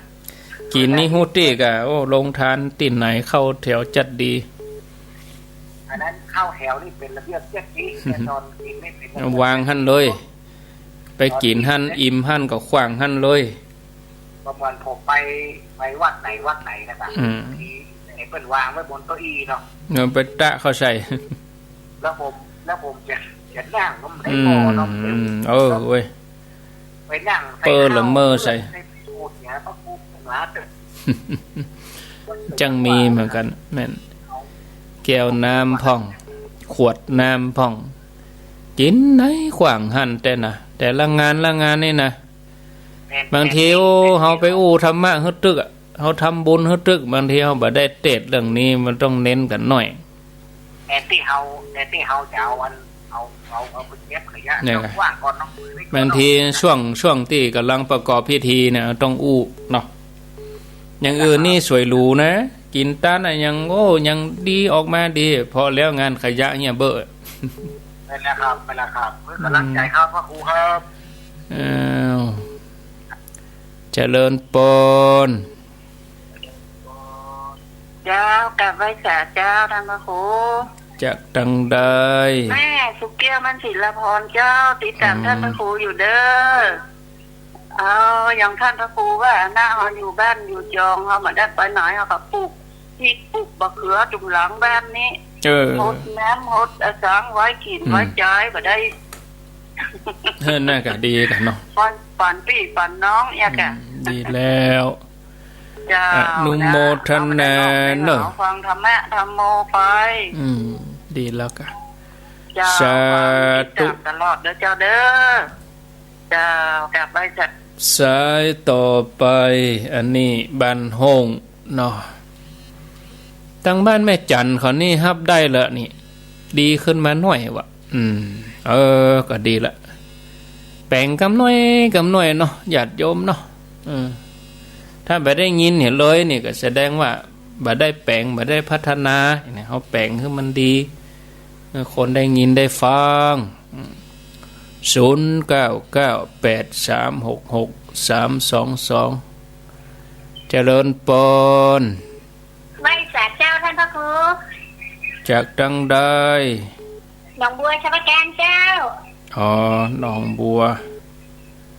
กิ๋นนี่ฮู้ตี้ก่ะ โอ้ โฮงตานตี้ไหนเข้าแถวจัดดี อันนั้นเข้าแถวนี่เป๋นระเบียบจัดดี แต่ตอนกิ๋นนี่เป๋นระเบียบ วางหั้นเลย ไปกิ๋นหั้น อิ่มหั้นก็ขว้างหั้นเลย ประมาณผมไป ไปวัดไหนวัดไหนนะครับ อืม ที่ไอ้เปิ้นวางไว้บนเก้าอี้เนาะ เออ ไปตะเข้าใส่ แล้วผม แล้วผมจะ จะนั่งก็ไม่ได้ อืม พอเนาะ อืม เออ เว้ย ไปนั่งใส่ เปิ้นละเมอใส่ ข้าว ใส่พูดเนี่ย ก็พูดหาเถอะ จั้งมีเหมือนกั๋น แม่น แก้วน้ำพ่อง ขวดน้ำพ่อง กิ๋นไหนขว้างหั้นแต่นะ แต่ละงานละงานนี่นะ แม่น บางที แม่น โอ้ แม่น เฮาไปอู้ธรรมะหื้อตึกอะ เฮาทำบุญหื้อตึก บางทีเฮาบ่ได้เตสน์เรื่องนี้ มันต้องเน้นกั๋นหน้อย แทนตี้เฮา แทนตี้เฮาจะเอาอัน เอา เอา เอาไปเก็บขยะ เนี่ย ช่องว่างก่อนเนาะ บางทีช่วง ช่วงตี้ก่ำลังประกอบพิธีเนี่ย ต้องอู้เนาะ อย่างอื่นนี่สวยหรูนะ กิ๋นตานอะหยัง โอ้ ยังดี ออกมาดี พอแล้วงานขยะเนี่ยเบ้อ แม่นแล้วครับ แม่นแล้วครับ เพื่อก๋ำลังใจ๋ครับ พระครูครับ อ้าว เจริญปอน เจ้า กราบไหว้สาเจ้า ต้านพระครู จากตางใด แม่สุแก้ว มั่นศิลปรเจ้า ติดต๋าม อืม ต้านพระครูอยู่เด้อ เออ อย่างต้านพระครูว่านะ เฮาอยู่บ้านอยู่จอง เฮาบ่ได้ไปไหน เฮาก็ปลูกพริกปลูกบะเขือจุ่มหลังบ้านนี้ เออ หดน้ำหดอะสังไว้กิ๋น อืม ไว้ใจ๊ บ่ได้ เออ นั่นก็ดีกั๋นเนาะ ป๋อน ป๋อนปี้ป๋อนน้องเนี่ยก่ะ อืม ดีแล้ว เจ้า อนุโมทนา นะ เนาะ ฟังธรรมะธัมโมไป อืม ดีแล้วก่ะ เจ้า สาธุ ติดต๋ามตลอดเด้อเจ้าเด้อ เจ้า กราบไหว้สา สายต่อไป อันนี้บ้านโฮ่งเนาะ ตางบ้านแม่จั๋นเขานี่ฮับได้แล้วนี่ ดีขึ้นมาหน้อยวะ อืม เออ ก็ดีละ แป๋งกำน้อยกำน้อยเนาะ ญาติโยมเนาะ เออ ถ้าบ่ได้ยินเหียเลยนี่ก็แสดงว่าบ่ได้แป๋ง บ่ได้พัฒนา เนี่ย เฮาแป๋งหื้อมันดี เออ คนได้ยินได้ฟัง อืม ศูนย์เก้าเก้าแปดสามหกหกสามสองสอง เจริญปอน ไหว้สาเจ้าต้านพระครู จากตางใด หนองบัว ชัยปราการเจ้า อ๋อ หนองบัว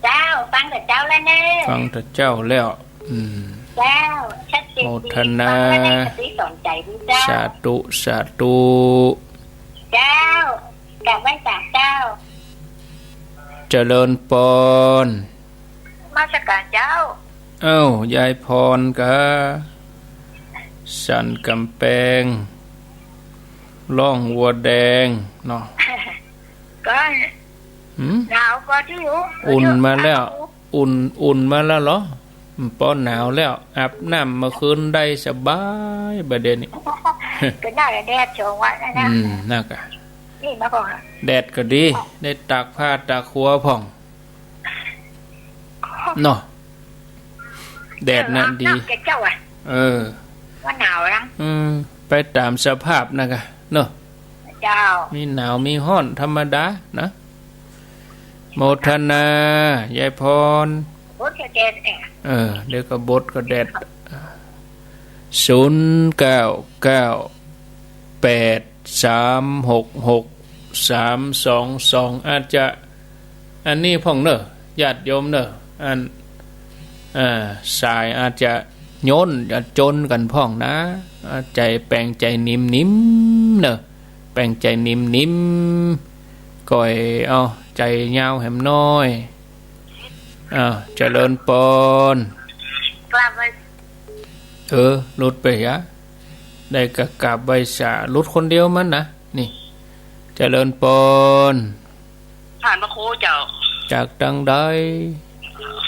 เจ้า ฟังแต่เจ้าแล้วเน่อ ฟังแต่เจ้าแล้ว อืม เจ้า ชัดเจนดี โมทนา ฟังแล้วได้สติสอนใจ๋ดีเจ้า สาธุ สาธุ เจ้า กราบไหว้สาเจ้า เจริญปอน นมัสก๋านเจ้า เอ้า ยายพรกา สันก๋ำแปง ร่องวัวแดงเนาะ ก็ หืม หนาวก็ที่อยู่ อุ่นมาแล้ว อุ่น อุ่นมาแล้วเหรอ อืม ปอหนาวแล้ว อาบน้ำเมื่อคืนได้สบาย บ่าเดี่ยวนี้ ก็น่าจะแดดสองวันแล้วนะ อืม นั่นก่ะ นี่มาก่อน แดดก็ดี ได้ตากผ้าตากหัวพ่อง เนาะ แดดน่ะดี เออ อาบน้ำแก่เจ้าอะ เออ ว่าหนาวนะ อืม ไปต๋ามสภาพนะกะ เนาะ เจ้า มีหนาวมีฮ้อนธรรมดานะ โมทนา ยายพร บดกะแดดเนี่ย เออ เดี๋ยวก็บดกะแดด ศูนย์เก้าเก้าแปดสามหกหกสามสองสอง อาจจะ อันนี้พ่องเน่อ ญาติโยมเน่อ อัน อ่า สายอาจจะโยน จะจนกั๋นพ่องนะ อ่า ใจ๋แป๋งใจ๋นิ่มๆ เน่อ แป๋งใจ๋นิ่มๆ ก่อย เอา ใจ๋ยาวแหมน้อย อ้าว เจริญปอน กราบไหว้ เออ หลุดไปยะ ได้กะกราบไหว้สา หลุดคนเดียวมันนะ นี่ เจริญปอน ต้านพระครูเจ้า จากตางใด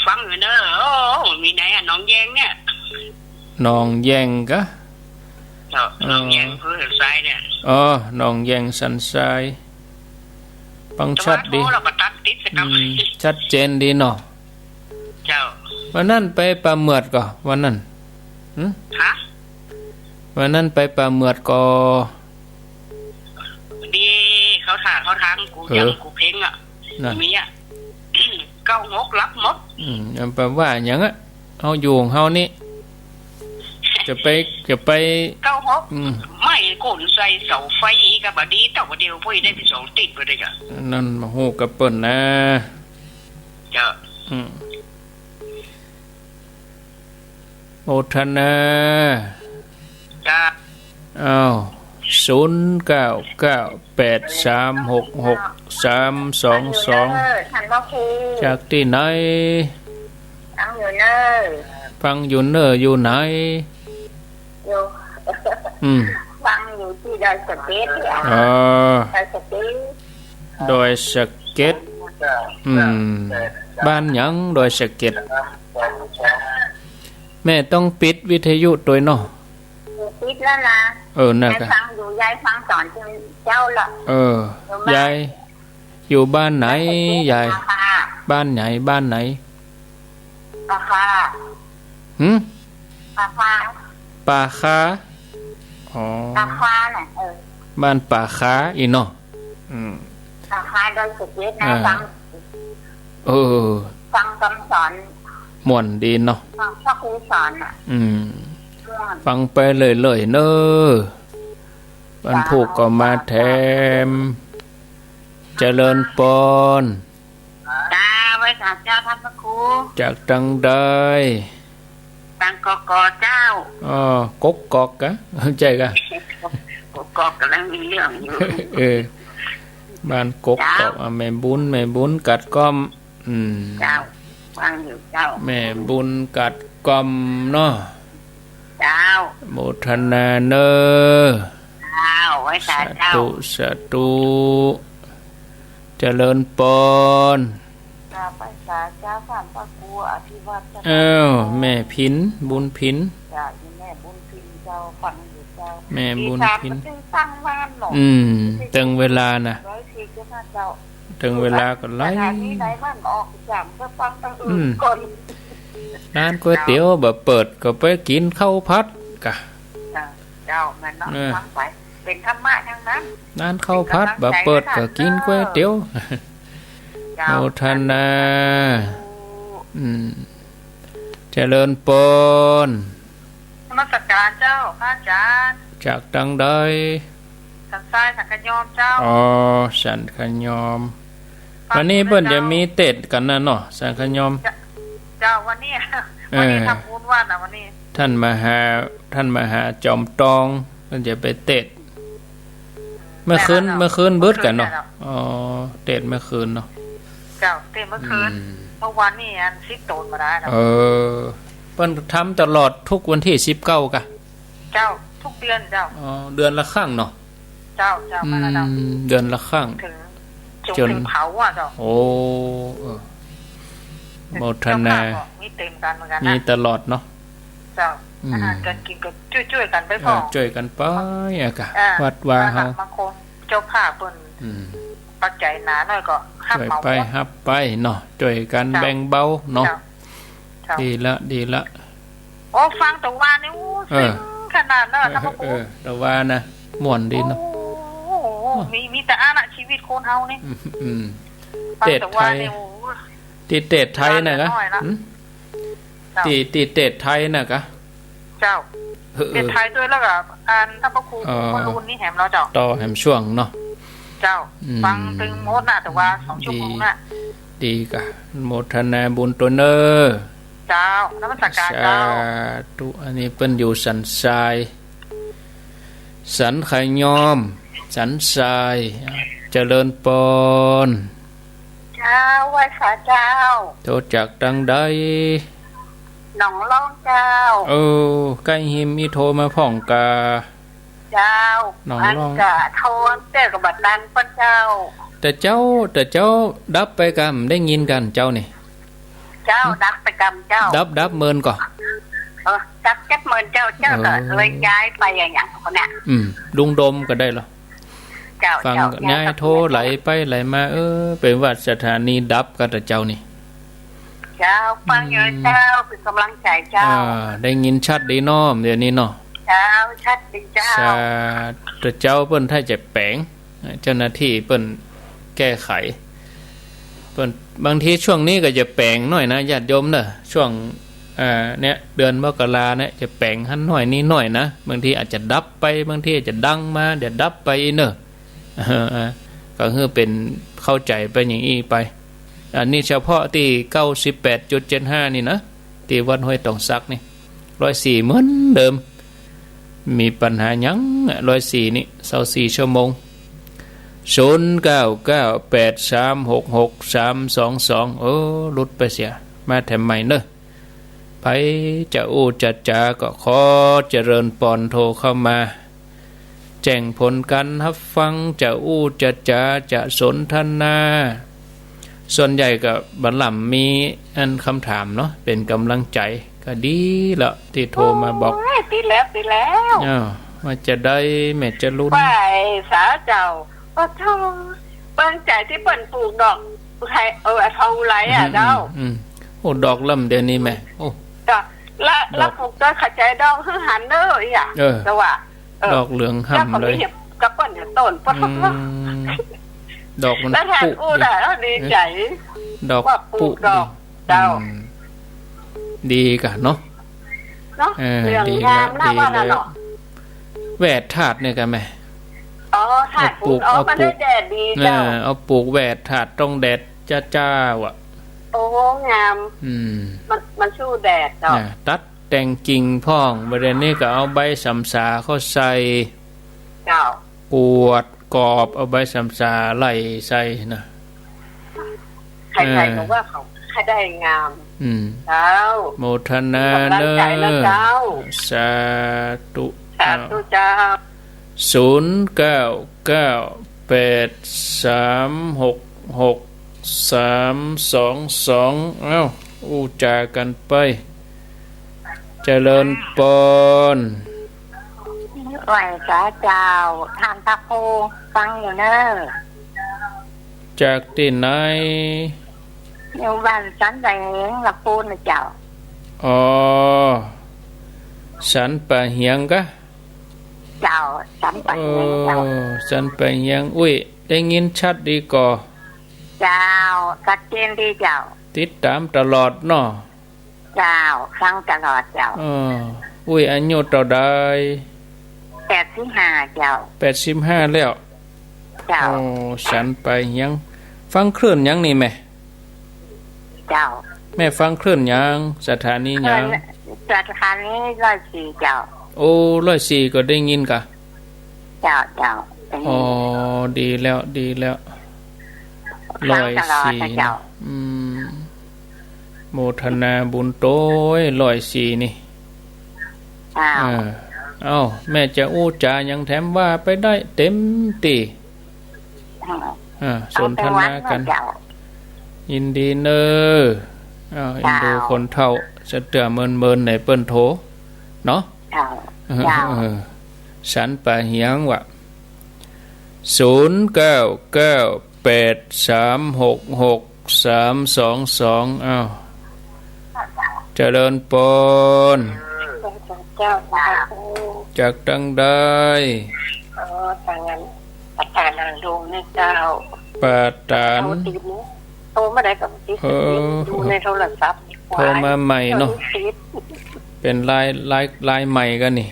ฟังอยู่เน่อ โอ้ มีไหนอะ หนองแยงเนี่ย หนองแยงกะ เจ้า เออ หนองแยง อำเภอสันทรายเนี่ย อ๋อ หนองแยงสันทราย ฟังชัดดี แต่ว่าโทรแล้วบ่ตัดติดสักกำ อืม ชัดเจนดีเนาะ เจ้า วันนั้นไปป่าเหมือดก่อ วันนั้น หึ ฮะ วันนั้นไปป่าเหมือดก่อ ดี เข้าท่าเข้าทาง กู เออ จำ กูเพ่งอะ นั่น มีอะ เก้าหก หลับหมด อืม อย่าไปว่าหยังอะ เฮาอยู่ของเฮานี่ จะไป จะไป เก้าหก อืม ไม้โค่นใส่เสาไฟอีกอะ บ่ดี เต้าเดียว ปุ้ยได้ไปสองติ๊กเลยกะ นั่นบ่ฮู้กับเปิ้นนะ เจ้า อืม โมทนา จ้า อ้าว ศูนย์เก้าเก้าแปดสามหกหกสามสองสอง เออ ท่านพระครู จากตี้ไหน ฟังอยู่เน่อ ฟังอยู่เน่อ อยู่ไหน อยู่ อืม ฟังอยู่ตี้ดอยสะเก็ดเนี่ย อ๋อ ดอยสะเก็ด ดอยสะเก็ด อืม บ้านหยัง ดอยสะเก็ด แม่ต้องปิดวิทยุตวยเนาะ ปิดแล้วนะ เออ นั่นกะ ยายฟังอยู่ ยายฟังสอนเจ้าละ เออ อยู่บ้าน ยาย อยู่บ้านไหน ยาย ป่าคา บ้านไหน บ้านไหน ป่าคา หึ ป่าคา ป่าคา อ๋อ ป่าคาน่ะ เออ บ้านป่าคาอี้เนาะ อืม ป่าคาดอยสะเก็ดนะ อ่า ฟัง เออ ฟังกำสอน ม่วนดีเนาะ ฟังพระครูสอนน่ะ อืม ม่วน ฟังไปเรื่อยๆ เน่อ วันพุธก็มาแถม เจริญปอน จ้า ไหว้ จากเจ้าท่านพระครู จากตังใด บางกอกกอเจ้า อ๋อ กกอกกะ ใจ้กะ กกอกกำลังมีเรื่องอยู่ เออ บ้านกกอก เจ้า อ่ะ แม่บุญ แม่บุญกัดก้อม อืม เจ้า ฟังอยู่เจ้า แม่บุญกัดก้อมเนาะ เจ้า โมทนาเน่อ เจ้า ไหว้สาเจ้า สาธุ สาธุ เจริญปอน เจ้า ไหว้สาเจ้า ท่านพระครูอภิวัฒน์ อ้าว แม่พิน บุญพิน เจ้า อีแม่บุญพินเจ้า ฟังอยู่เจ้า แม่บุญพิน ตีสามก็ตึงตั้งบ้านเนาะ อืม ตึงเวลานะ ร้อยสี่สิบห้าเจ้า ตึงเวลาก็ไล่ สถานีไหนมันออกสามก็ฟังทางอื่น อืม ก่อน ร้านก๋วยเตี๋ยวบ่เปิดก็ไปกิ๋นข้าวผัดกะ เจ้า เจ้า แม่นเนาะ เออ ฟังไป เป๋นธรรมะทั้งนั้น ร้านข้าวผัดบ่เปิดก็กิ๋นก๋วยเตี๋ยว เจ้า โมทนา อืม เจริญปอน นมัสการเจ้า พระอาจารย์ จากตังใด สันทราย สันขยอมเจ้า อ๋อ สันขยอม วันนี้เปิ้นจะมีเตสน์กั๋นนะเนาะ สันขยอม เจ้า เจ้า วันนี้ เออ วันนี้ทำบุญวันน่ะ วันนี้ ท่านมหา ท่านมหาจอมตอง เปิ้นจะไปเตสน์ เมื่อคืน เมื่อคืนบึดกั๋นเนาะ เมื่อคืนเนาะ อ๋อ เตสน์เมื่อคืนเนาะ เจ้า เตสน์เมื่อคืน อืม เมื่อวานนี้อันสิบโตนมาได้แล้ว เออ เปิ้นทำตลอดทุกวันตี้สิบเก้ากะ เจ้า ทุกเดือนเจ้า อ๋อ เดือนละครั้งเนาะ เจ้า เจ้า อืม มาแล้วเจ้า เดือนละครั้ง ถึง จน จนถึงเผาอ่ะเจ้า โอ้ เออ โมทนา เจ้าภาพก็มีเตสน์กั๋นเหมือนกั๋นนะ มีตลอดเนาะ เจ้า อืม อาหารก๋านกิ๋นก็จ้วยๆ กั๋นไป เออ พ่อง จ้วยกั๋นไปอะกะ เออ วัดวาเฮา บางคนเจ้าภาพเปิ้น อืม ปัจจัยหนาหน้อยก็ฮับ จ้วย เหมา ไป หมด ฮับไปเนาะ จ้วยกั๋น เจ้า แบ่งเบาเนาะ เจ้า เจ้า ดีละ ดีละ โอ้ ฟังตะวานี่ โอ้ เออ ซึ้งขนาดนั้น เออ ท่านพระครู เออ ตะวานะ ม่วนดีเนาะ โอ้โห มี มีแต่อันน่ะ ชีวิตคนเฮานี่ อืม อืม ฟังตะวานี่ เตสน์ไทย โอ้โห ตี้เตสน์ไทยน่ะกะ ฟังน้อยละ หืม เจ้า ตี้ ตี้เตสน์ไทยน่ะกะ เจ้า เออ เตสน์ไทยด้วยแล้วก็ อันท่านพระครู อ๋อ มะรูนนี่แหมแล้วเจ้า ต่อแหมช่วงเนาะ เจ้า อืม ฟังตึงหมดน่ะ ตะวาสองชั่วโมงน่ะ ดี ดีกะ โมทนาบุญตวยเน่อ เจ้า นมัสการเจ้า สาธุ อันนี้เปิ้นอยู่สันทราย สันขยอม สันทราย เจริญปอน เจ้า ไหว้สาเจ้า โทรจากตังใด หนองล่องเจ้า เออ ใก้ฮิม มีโทรมาพ่องกา เจ้า หนองล่อง อันกะโทรเจ้าก็บ่ตังเปิ้นเจ้า แต่เจ้า แต่เจ้าดับไปกำ ได้ยินกั๋นเจ้านี่ เจ้า หืม ดับไปกำเจ้า ดับ ดับเมินก่อ เออ ดับเจ็ดเมินเจ้า เจ้าก็ เออ เลยย้ายไปอะหยังคนเนี้ย อืม ลุงดมก็ได้เหรอ เจ้า ฟัง เจ้า ย้าย ย้าย โทรไหลไปไหลมา เออ เป๋นว่าสถานีดับกั๋นแต่เจ้านี่ เจ้า ฟังอยู่ อืม เจ้า เป๋นก๋ำลังใจ๋เจ้า อ่า ได้ยินชัดดีเนาะ เดี๋ยวนี้เนาะ เจ้า ชัดดีเจ้า สาธุ เจ้า เปิ้นถ้าจะแป๋ง เจ้าหน้าตี้เปิ้นแก้ไข เปิ้น บางทีช่วงนี้ก็จะแป๋งหน้อยนะ ญาติโยมเน่อ ช่วง อ่า เนี่ย เดือนมกราเนี่ย จะแป๋งหั้นหน้อยนี้หน้อยนะ บางทีอาจจะดับไป บางทีอาจจะดังมา เดี๋ยวดับไปอีกเน่อ เออ อ่า ก็คือเป๋นเข้าใจ๋ไปอย่างอี้ไป อันนี้เฉพาะตี้เก้าสิบแปดจุดเจ็ดห้านี่นะ ตี้วัดห้วยตองสักนี่ ร้อยสี่เหมือนเดิม มีปัญหาหยังอะ ร้อยสี่นี่ ซาวสี่ชั่วโมง ศูนย์เก้าเก้าแปดสามหกหกสามสองสอง โอ้ หลุดไปเสีย มาแถมใหม่เน่อ ใผจะอู้จะจ๋าก็ขอเจริญปอนโทรเข้ามา แจ้งผลก๋านฮับฟัง จะอู้จะจ๋า จะสนทนา ส่วนใหญ่ก็บ่ล่ำมีอันกำถามเนาะ เป๋นก๋ำลังใจ๋ก็ดีละ ตี้โทรมาบอก โอ้ย ดีแล้ว ดีแล้ว อ้าว ว่าจะใดแม่จรูญ ไหว้สาเจ้า โอ้โธ่ เปิ้นใจ๋ตี้เปิ้นปลูกดอกไฮ เออ ทองอุไรอะ อืม เจ้า อืม อืม โอ้ ดอกล่ำเดี๋ยวนี้แม่ โอ้ จ้ะ ละ ดอก ละปลูกดอกขจายดอกหื้อหันเน่อ อีหยัง เออ แต่ว่า เออ ดอกเหลืองห่ำเลย แล้วก็มีเห็ดกระเปิ้นเห็ดต้น อืม ดอกมัน แล้วแทน ปุ๊ อู้ได้ เออ ดีใจ๋ ดอก ว่าปลูก ปุ๊ ดอก ดี เจ้า อืม ดีกะเนาะ เนาะ เออ เหลือง ดี งาม แล้ว นะ ดี ว่า แล้ว เนาะ แหวดถาดเนี่ยกะแม่ อ๋อ ถาด เอาปลูก ปูน อ๋อ เอาปลูก มันได้แดดดี เออ เจ้า เอาปลูกแหวดถาดตรงแดดจ้าๆ อ่ะ โอ้ งาม อืม มัน มันสู้แดดเจ้า น่ะ ตัดแต่งกิ่งพ่อง บ่าเดี่ยวนี้ก็เอาใบสำสาเข้าใส่ เจ้า กวดกอบ เอาใบสำสาไล่ใส่น่ะ ใครๆ เออ ก็ว่าเขาใค่ได้งาม อืม เจ้า โมทนาเน้อ กำลังใจ๋นะเจ้า สาธุ สาธุเจ้า ศูนย์เก้าเก้าแปดสามหกหกสามสองสอง เอ้า อู้จ๋ากั๋นไป เจริญปอน ไหว้สาเจ้า ต้านพระครู ฟังอยู่เน้อ จากตี้ไหน อยู่บ้านสันป่าเหียง ละปูนน่ะเจ้า อ๋อ สันป่าเหียงกะ เจ้า สันป่าเหียงเจ้า เออ สันป่าเหียง อุ้ย ได้ยินชัดดีก่อ เจ้า ชัดเจนดีเจ้า ติดต๋ามตลอดเนาะ เจ้า ฟังตลอดเจ้า เออ อุ้ย อายุเต้าใด แปดสิบห้าเจ้า แปดสิบห้าแล้ว เจ้า โอ้ สันป่าเหียง ฟังคลื่นหยังนี่แม่ เจ้า แม่ฟังคลื่นหยัง สถานีหยัง คลื่น สถานีร้อยสี่เจ้า โอ้ ร้อยสี่ก็ได้ยินกะ เจ้า เจ้า ได้ยิน อ๋อ ดีแล้ว ดีแล้ว ฟังตลอดนะเจ้า ร้อยสี่ อืม โมทนาบุญโตย ร้อยสี่นี่ เจ้า เออ เอ้า แม่จะอู้จ๋าหยังแถมว่าไปได้เต็มตี้ เออ อ่า สนทนากั๋น เอาไปวัดเนาะเจ้า ยินดีเน้อ เอ้า เจ้า เอ็นดูคนเฒ่า สะเตื้อเมินๆ ไหนเปิ้นโทร เนาะ เจ้า เออ เจ้า เออ สันป่าเหียงวะ ศูนย์เก้าเก้าแปดสามหกหกสามสองสอง อ้าว เจริญปอน เจ้า จากตังใด อ๋อ ตางอัน ป่าตานหางดงเนี่ยเจ้า ป่าตาน โทรติดนี่ โทรมาได้ก็ติด เออ ดูในโทรศัพท์ โทรมาใหม่เนาะ เจ้า ติด เป๋นลาย ลาย ลายใหม่กั๋นนี่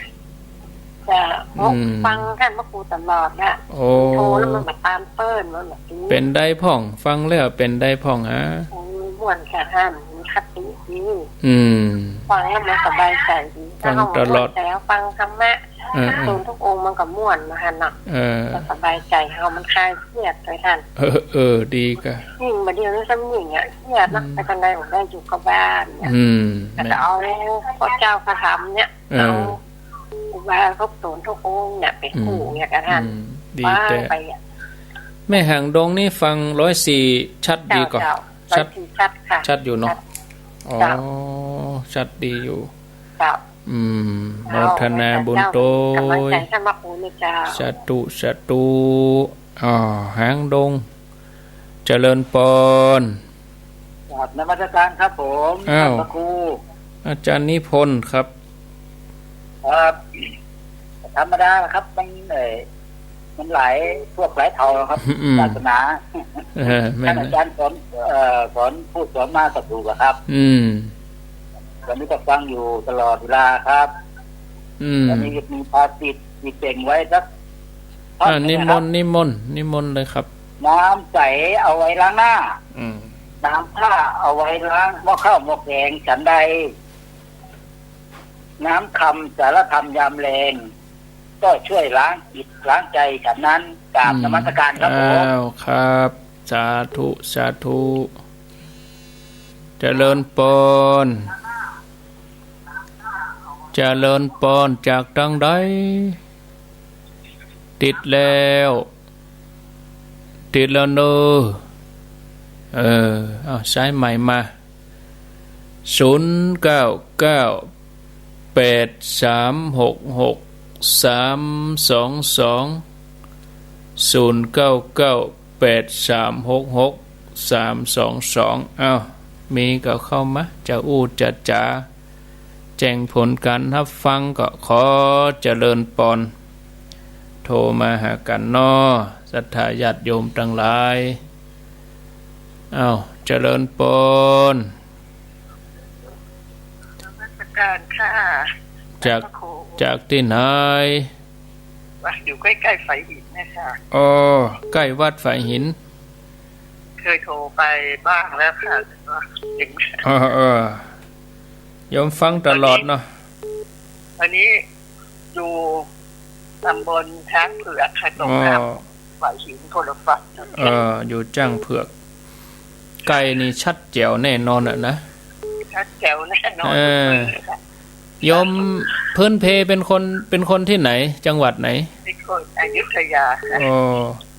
จ้ะ อืม ฟังต้านพระครูตลอดน่ะ โอ้ โทรแล้วมันบ่ตามเปิ้น มันบ่ติด เป๋นใดพ่อง ฟังแล้วเป๋นใดพ่องฮะ โอ้ ม่วนค่ะท่าน มีคติดี อืม ฟังแล้วมันสบายใจ๋ดี ฟังตลอด แล้วฟังธรรมะ เออ เออ พระสงฆ์ทุกองค์มันก็ม่วนนะท่านเนาะ เออ ก็สบายใจ๋ เฮามันคลายเครียดไปท่าน เออ เออ ดีกะ ยิ่งบ่าเดี่ยวนี้ซ้ำยิ่งอะ เครียดนะ อืม ไปตางใดบ่ได้ อยู่กับบ้านเนี่ย อืม ก็จะเอาพระเจ้าพระธรรมเนี่ย เออ เอา ครูบาครบสูนทุกองค์เนี่ย ไปกู้เนี่ยกะท่าน อืม ดีแต๊ ว่าไปอะ แม่หางดงนี่ฟังร้อยสี่ชัดดีก่อ เจ้า เจ้า ชัด ร้อยสี่ชัดค่ะ ชัดอยู่เนาะ ชัด อ๋อ เจ้า ชัดดีอยู่ เจ้า อืม เจ้า โมทนาบุญโตย กำลังใจ๋ท่านพระครูนะเจ้า สาธุ สาธุ อ๋อ หางดง เจริญปอน กราบนมัสการครับผม อ้าว ท่านพระครู อาจารย์นิพนธ์ครับ ครับ ธรรมดาครับ มัน เอ่อ มันหลายพวกหลายเผ่าครับ อืม ศาสนา เออ แม่น ท่านอาจารย์สอน เอ่อ สอนพูดสอนมาก็ถูกอะครับ อืม วันนี้ก็ฟังอยู่ตลอดเวลาครับ อืม วันนี้มีภาษิตที่แต่งไว้สักท่อน อ่า หนึ่งนะครับ นิมนต์ นิมนต์ นิมนต์เลยครับ น้ำใสเอาไว้ล้างหน้า อืม น้ำท่าเอาไว้ล้างหม้อข้าวหม้อแกงฉันใด น้ำคำสารธรรมยามแลง ก็ช่วยล้างจิตล้างใจฉันนั้น กราบนมัสการครับผม อืม อ้าว ครับ สาธุ สาธุ เจริญปอน เจริญปอน จากตังใด ติดแล้ว ติดแล้วเนอะ เออ เอา สายใหม่มา ศูนย์เก้าเก้าแปดสามหกหกสามสองสอง ศูนย์เก้าเก้าแปดสามหกหกสามสองสอง อ้าว มีก็เข้ามา จะอู้จะจ๋า แจ้งผลก๋านฮับฟังก็ขอเจริญปอน โทรมาหากั๋นเนาะ ศรัทธาญาติโยมตังหลาย อ้าว เจริญปอน นมัสการค่ะ จาก พระครู จากตี้ไหน วัดอยู่ใก้ๆ ฝายหินนะคะ อ๋อ ใก้วัดฝายหิน เคยโทรไปบ้างแล้วค่ะ แต่ก็ยัง เออ เออ โยมฟังตลอดเนาะ อันนี้ อันนี้อยู่ตำบลช้างเผือกค่ะ ตรงข้าม อ๋อ ฝ่ายหินพลฟัง เออ อยู่ช้างเผือก ใก้นี่ชัดแจ๋วแน่นอนอะนะ ชัดแจ๋วแน่นอน เออ ค่ะ โยมพื้นเพเป็นคน เป็นคนตี้ไหน จังหวัดไหน เป็นคนอยุธยาค่ะ อ๋อ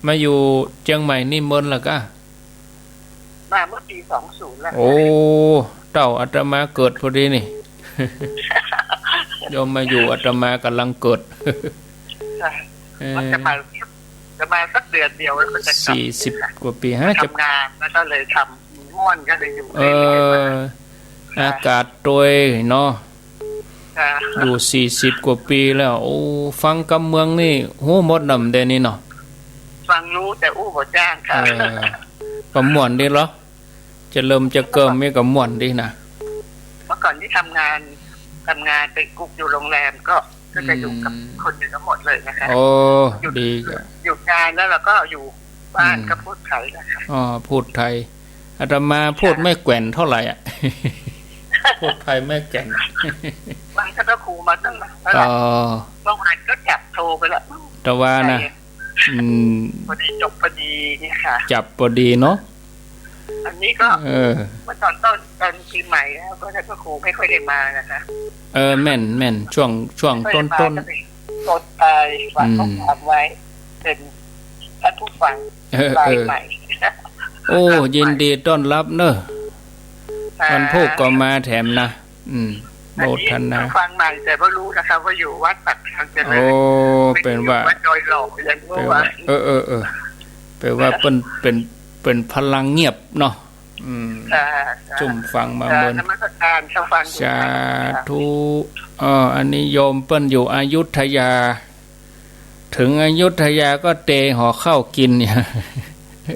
มาอยู่เจียงใหม่นี่เมินละก้า มาเมื่อปีสองศูนย์แล้ว โอ้ เต้าอาตมาเกิดพอดีนี่ โยมมาอยู่อาตมากำลังเกิด ค่ะ เออ ว่าจะมา จะมาสักเดือนเดียวแล้วก็จะกลับ สี่สิบกว่าปี ฮะ จะ ทำงานแล้วก็เลยทำม่วนก็เลยอยู่ เออ เรื่อยๆมา ค่ะ อากาศโตยเนาะ ค่ะ อยู่สี่สิบกว่าปีแล้ว โอ้ ฟังกำเมืองนี่ฮู้หมดนำเดี๋ยวนี้เนาะ ฟังรู้แต่อู้บ่จ้างค่ะ เออ ก็ม่วนดีเหรอ จะเริ่มจะเกิ่มนี่ก็ม่วนดีนะ เมื่อก่อนที่ทำงาน ทำงานเป็นกุ๊กอยู่โรงแรมก็ ก็จะอยู่กับ อืม คนอยู่ทั้งหมดเลยนะคะ โอ้ อยู่ ดีจ้ะ อยู่งานแล้วเราก็อยู่บ้าน อืม ก็พูดไทยนะคะ อ๋อ พูดไทย อาตมาพูด ค่ะ ไม่แกว่นเท่าไหร่อะ พูดไทยไม่แกว่น ฟังท่านพระครูมาตั้งนานแล้วล่ะ อ๋อ เมื่อวานก็จับโทรไปละ แต่ว่านะ ใช่ อืม พอดีจบพอดีเนี่ยค่ะ จับพอดีเนาะ อันนี้ก็ เออ เมื่อตอนต้น ตอนปีใหม่แล้วก็ท่านพระครูไม่ค่อยได้มานะคะ เออ แม่น แม่น ช่วง ช่วง ไม่ค่อยได้มา ต้นๆ ก็เลยกดไป ฝาก อืม ข้อความไว้ เป็นท่านผู้ฟัง เออ รายใหม่ เออ โอ้ ยินดีต้อนรับเนอะ ค่ะ วันพูกก็มาแถมนะ อืม อันนี้ โมทนา ฟังใหม่แต่ก็รู้นะคะว่าอยู่วัดปากทางเจริญ โอ้ ไม่ได้ เป็นว่า อยู่วัดดอยหล่ออย่างเมื่อวาน เป็นว่า เออ เออ เออ เป็นว่าเป็น เป็น เป็นพลังเงียบเนาะ อืม ค่ะ ค่ะ จุ่มฟังมา ค่ะ เมิน นมัสการค่ะ ฟังอยู่ สาธุ ค่ะ เออ อันนี้โยมเปิ้นอยู่อยุธยา ถึงอยุธยาก็เตหอข้าวกิ๋นเนี่ย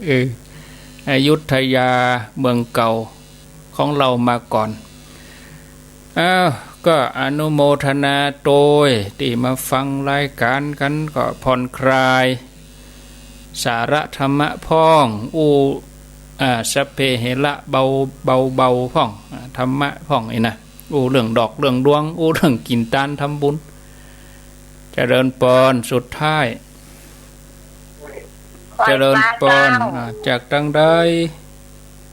เออ อยุธยาเมืองเก่าของเฮามาก่อน อ้าว ก็อนุโมทนาโตยตี้มาฟังรายก๋านกั๋น ก็ผ่อนคลาย สาระธรรมะพ่อง อู้ อ่า สัพเพเหระ เบา เบา เบาพ่อง อ่า ธรรมะพ่องนี่นะ อู้เรื่องดอกเรื่องดวง อู้เรื่องกิ๋นตานทำบุญ เจริญปอน สุดท้าย เจริญปอน ไหว้พระเจ้า อ่า จากตางใด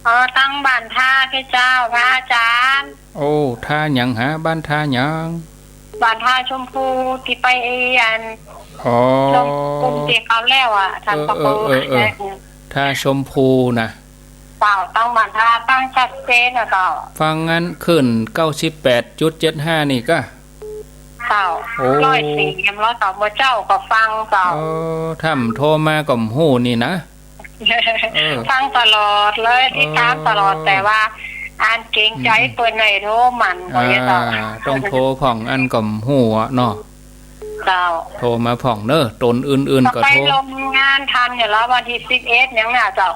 อ๋อ ตางบ้านท่าเจ้า พระอาจารย์ โอ้ ท่าหยังหา บ้านท่าหยัง บ้านท่าชมพู ตี้ไปไอ้อัน อ๋อ ลงกลุ่มตี้เขาแล้วอะ ท่าน เออ พระครู เออ เออ เออ เออ ท่าชมพูนะ เจ้า ตางบ้านท่า ฟังชัดเจนนะเจ้า ฟังอันคลื่นเก้าสิบแปดจุดเจ็ดห้านี่ก้า เจ้า โอ้ ร้อยสี่ เอ็ม ร้อยสอง เมื่อเจ๊าก็ฟังเจ้า เออ ถ้าบ่โทรมาก็บ่ฮู้นี่นะ เออ ฟังตลอดเลย ติดตามตลอด เออ แต่ว่าอันเกรงใจ๋ อืม เปิ้นเลยโทรหมั่น อ่า บ่อยากจะ ต้องโทรพ่องอันก็บ่ฮู้อะเนาะ เจ้า โทรมาพ่องเน้อ ตนอื่นๆ ก็โทร ไปร่วมงานทันอยู่แล้ว วันตี้สิบเอ็ดยังน่ะเจ้า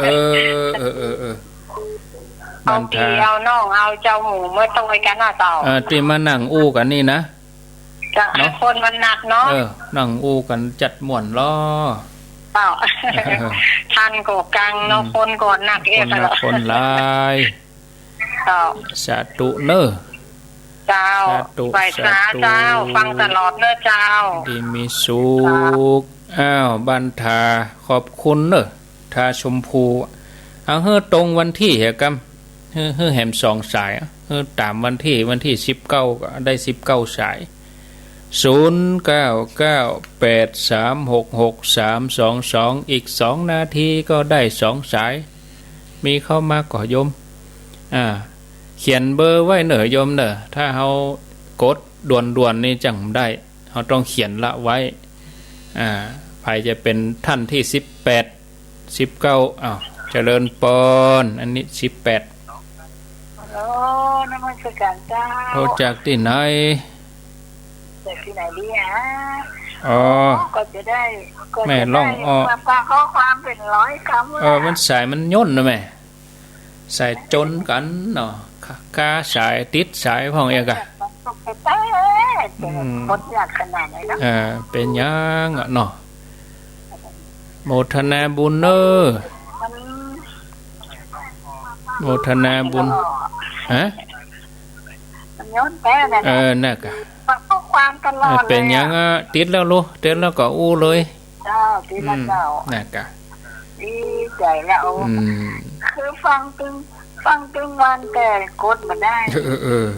เออ เออ เออ เออ เอาปี้ บ้านท่า เอาน้อง เอาเจ้าหมู่มาโตยกั๋นน่ะเจ้า เออ ตี้มานั่งอู้กั๋นนี่นะ เจ้า เนาะ คนมันนักเนาะ เออ นั่งอู้กั๋นจัดม่วนลอ เจ้า เออ ทันก็กังเนาะ อืม คนก็นัก คนนัก เอ๊ะ คนหลาย เจ้า สาธุเน้อ เจ้า สาธุ ไหว้สา สาธุ เจ้า ฟังตลอดเน้อเจ้า ดีมีสุข เจ้า อ้าว บ้านท่า ขอบคุณเน้อ ท่าชมพู เอาหื้อตรงวันตี้เหอะกำ หื้อ หื้อแหมสองสาย หื้อต๋ามวันตี้ วันตี้สิบเก้าก็ได้สิบเก้าสาย ศูนย์เก้าเก้าแปดสามหกหกสามสองสอง อีกสองนาทีก็ได้สองสาย มีเข้ามาก่อโยม อ่า เขียนเบอร์ไว้เน้อโยมเน้อ ถ้าเฮากดด่วนๆ นี่จั่งได้ เฮาต้องเขียนละไว้ อ่า ใผจะเป๋นท่านตี้สิบแปด สิบเก้า อ้าว เจริญปอน อันนี้สิบแปด ฮัลโหล นมัสการเจ้า โทรจากตี้ไหน จากตี้ไหนดีฮะ อ๋อ ก็จะได้ ก็จะได้ แม่ร่องอ้อ มาฟังข้อความเป๋นร้อยกำ เออ ละ มันสายมันย่นนะแม่ สายจนกั๋นเนาะ กา กาสายติดสายพ่องเองกะ มันตกไปแป๊บเดียว อืม หมดยากขนาดไหนเนาะ เออ เป๋นหยังอะเนาะ โมทนาบุญเน้อ มัน โมทนาบุญ ฮะ มันย้อนแต๊นะ เออ น่ะกะ มันข้อความตลอดเลยอะ เป๋นหยังอะ ติดแล้วลูก ติดแล้วก็อู้เลย เจ้า ติดแล้วเจ้า อืม น่ะกะ ดีใจ๋แล้ว อืม คือฟังตึง ฟังตึงวันแต่กดบ่ได้ เออ เออ เออ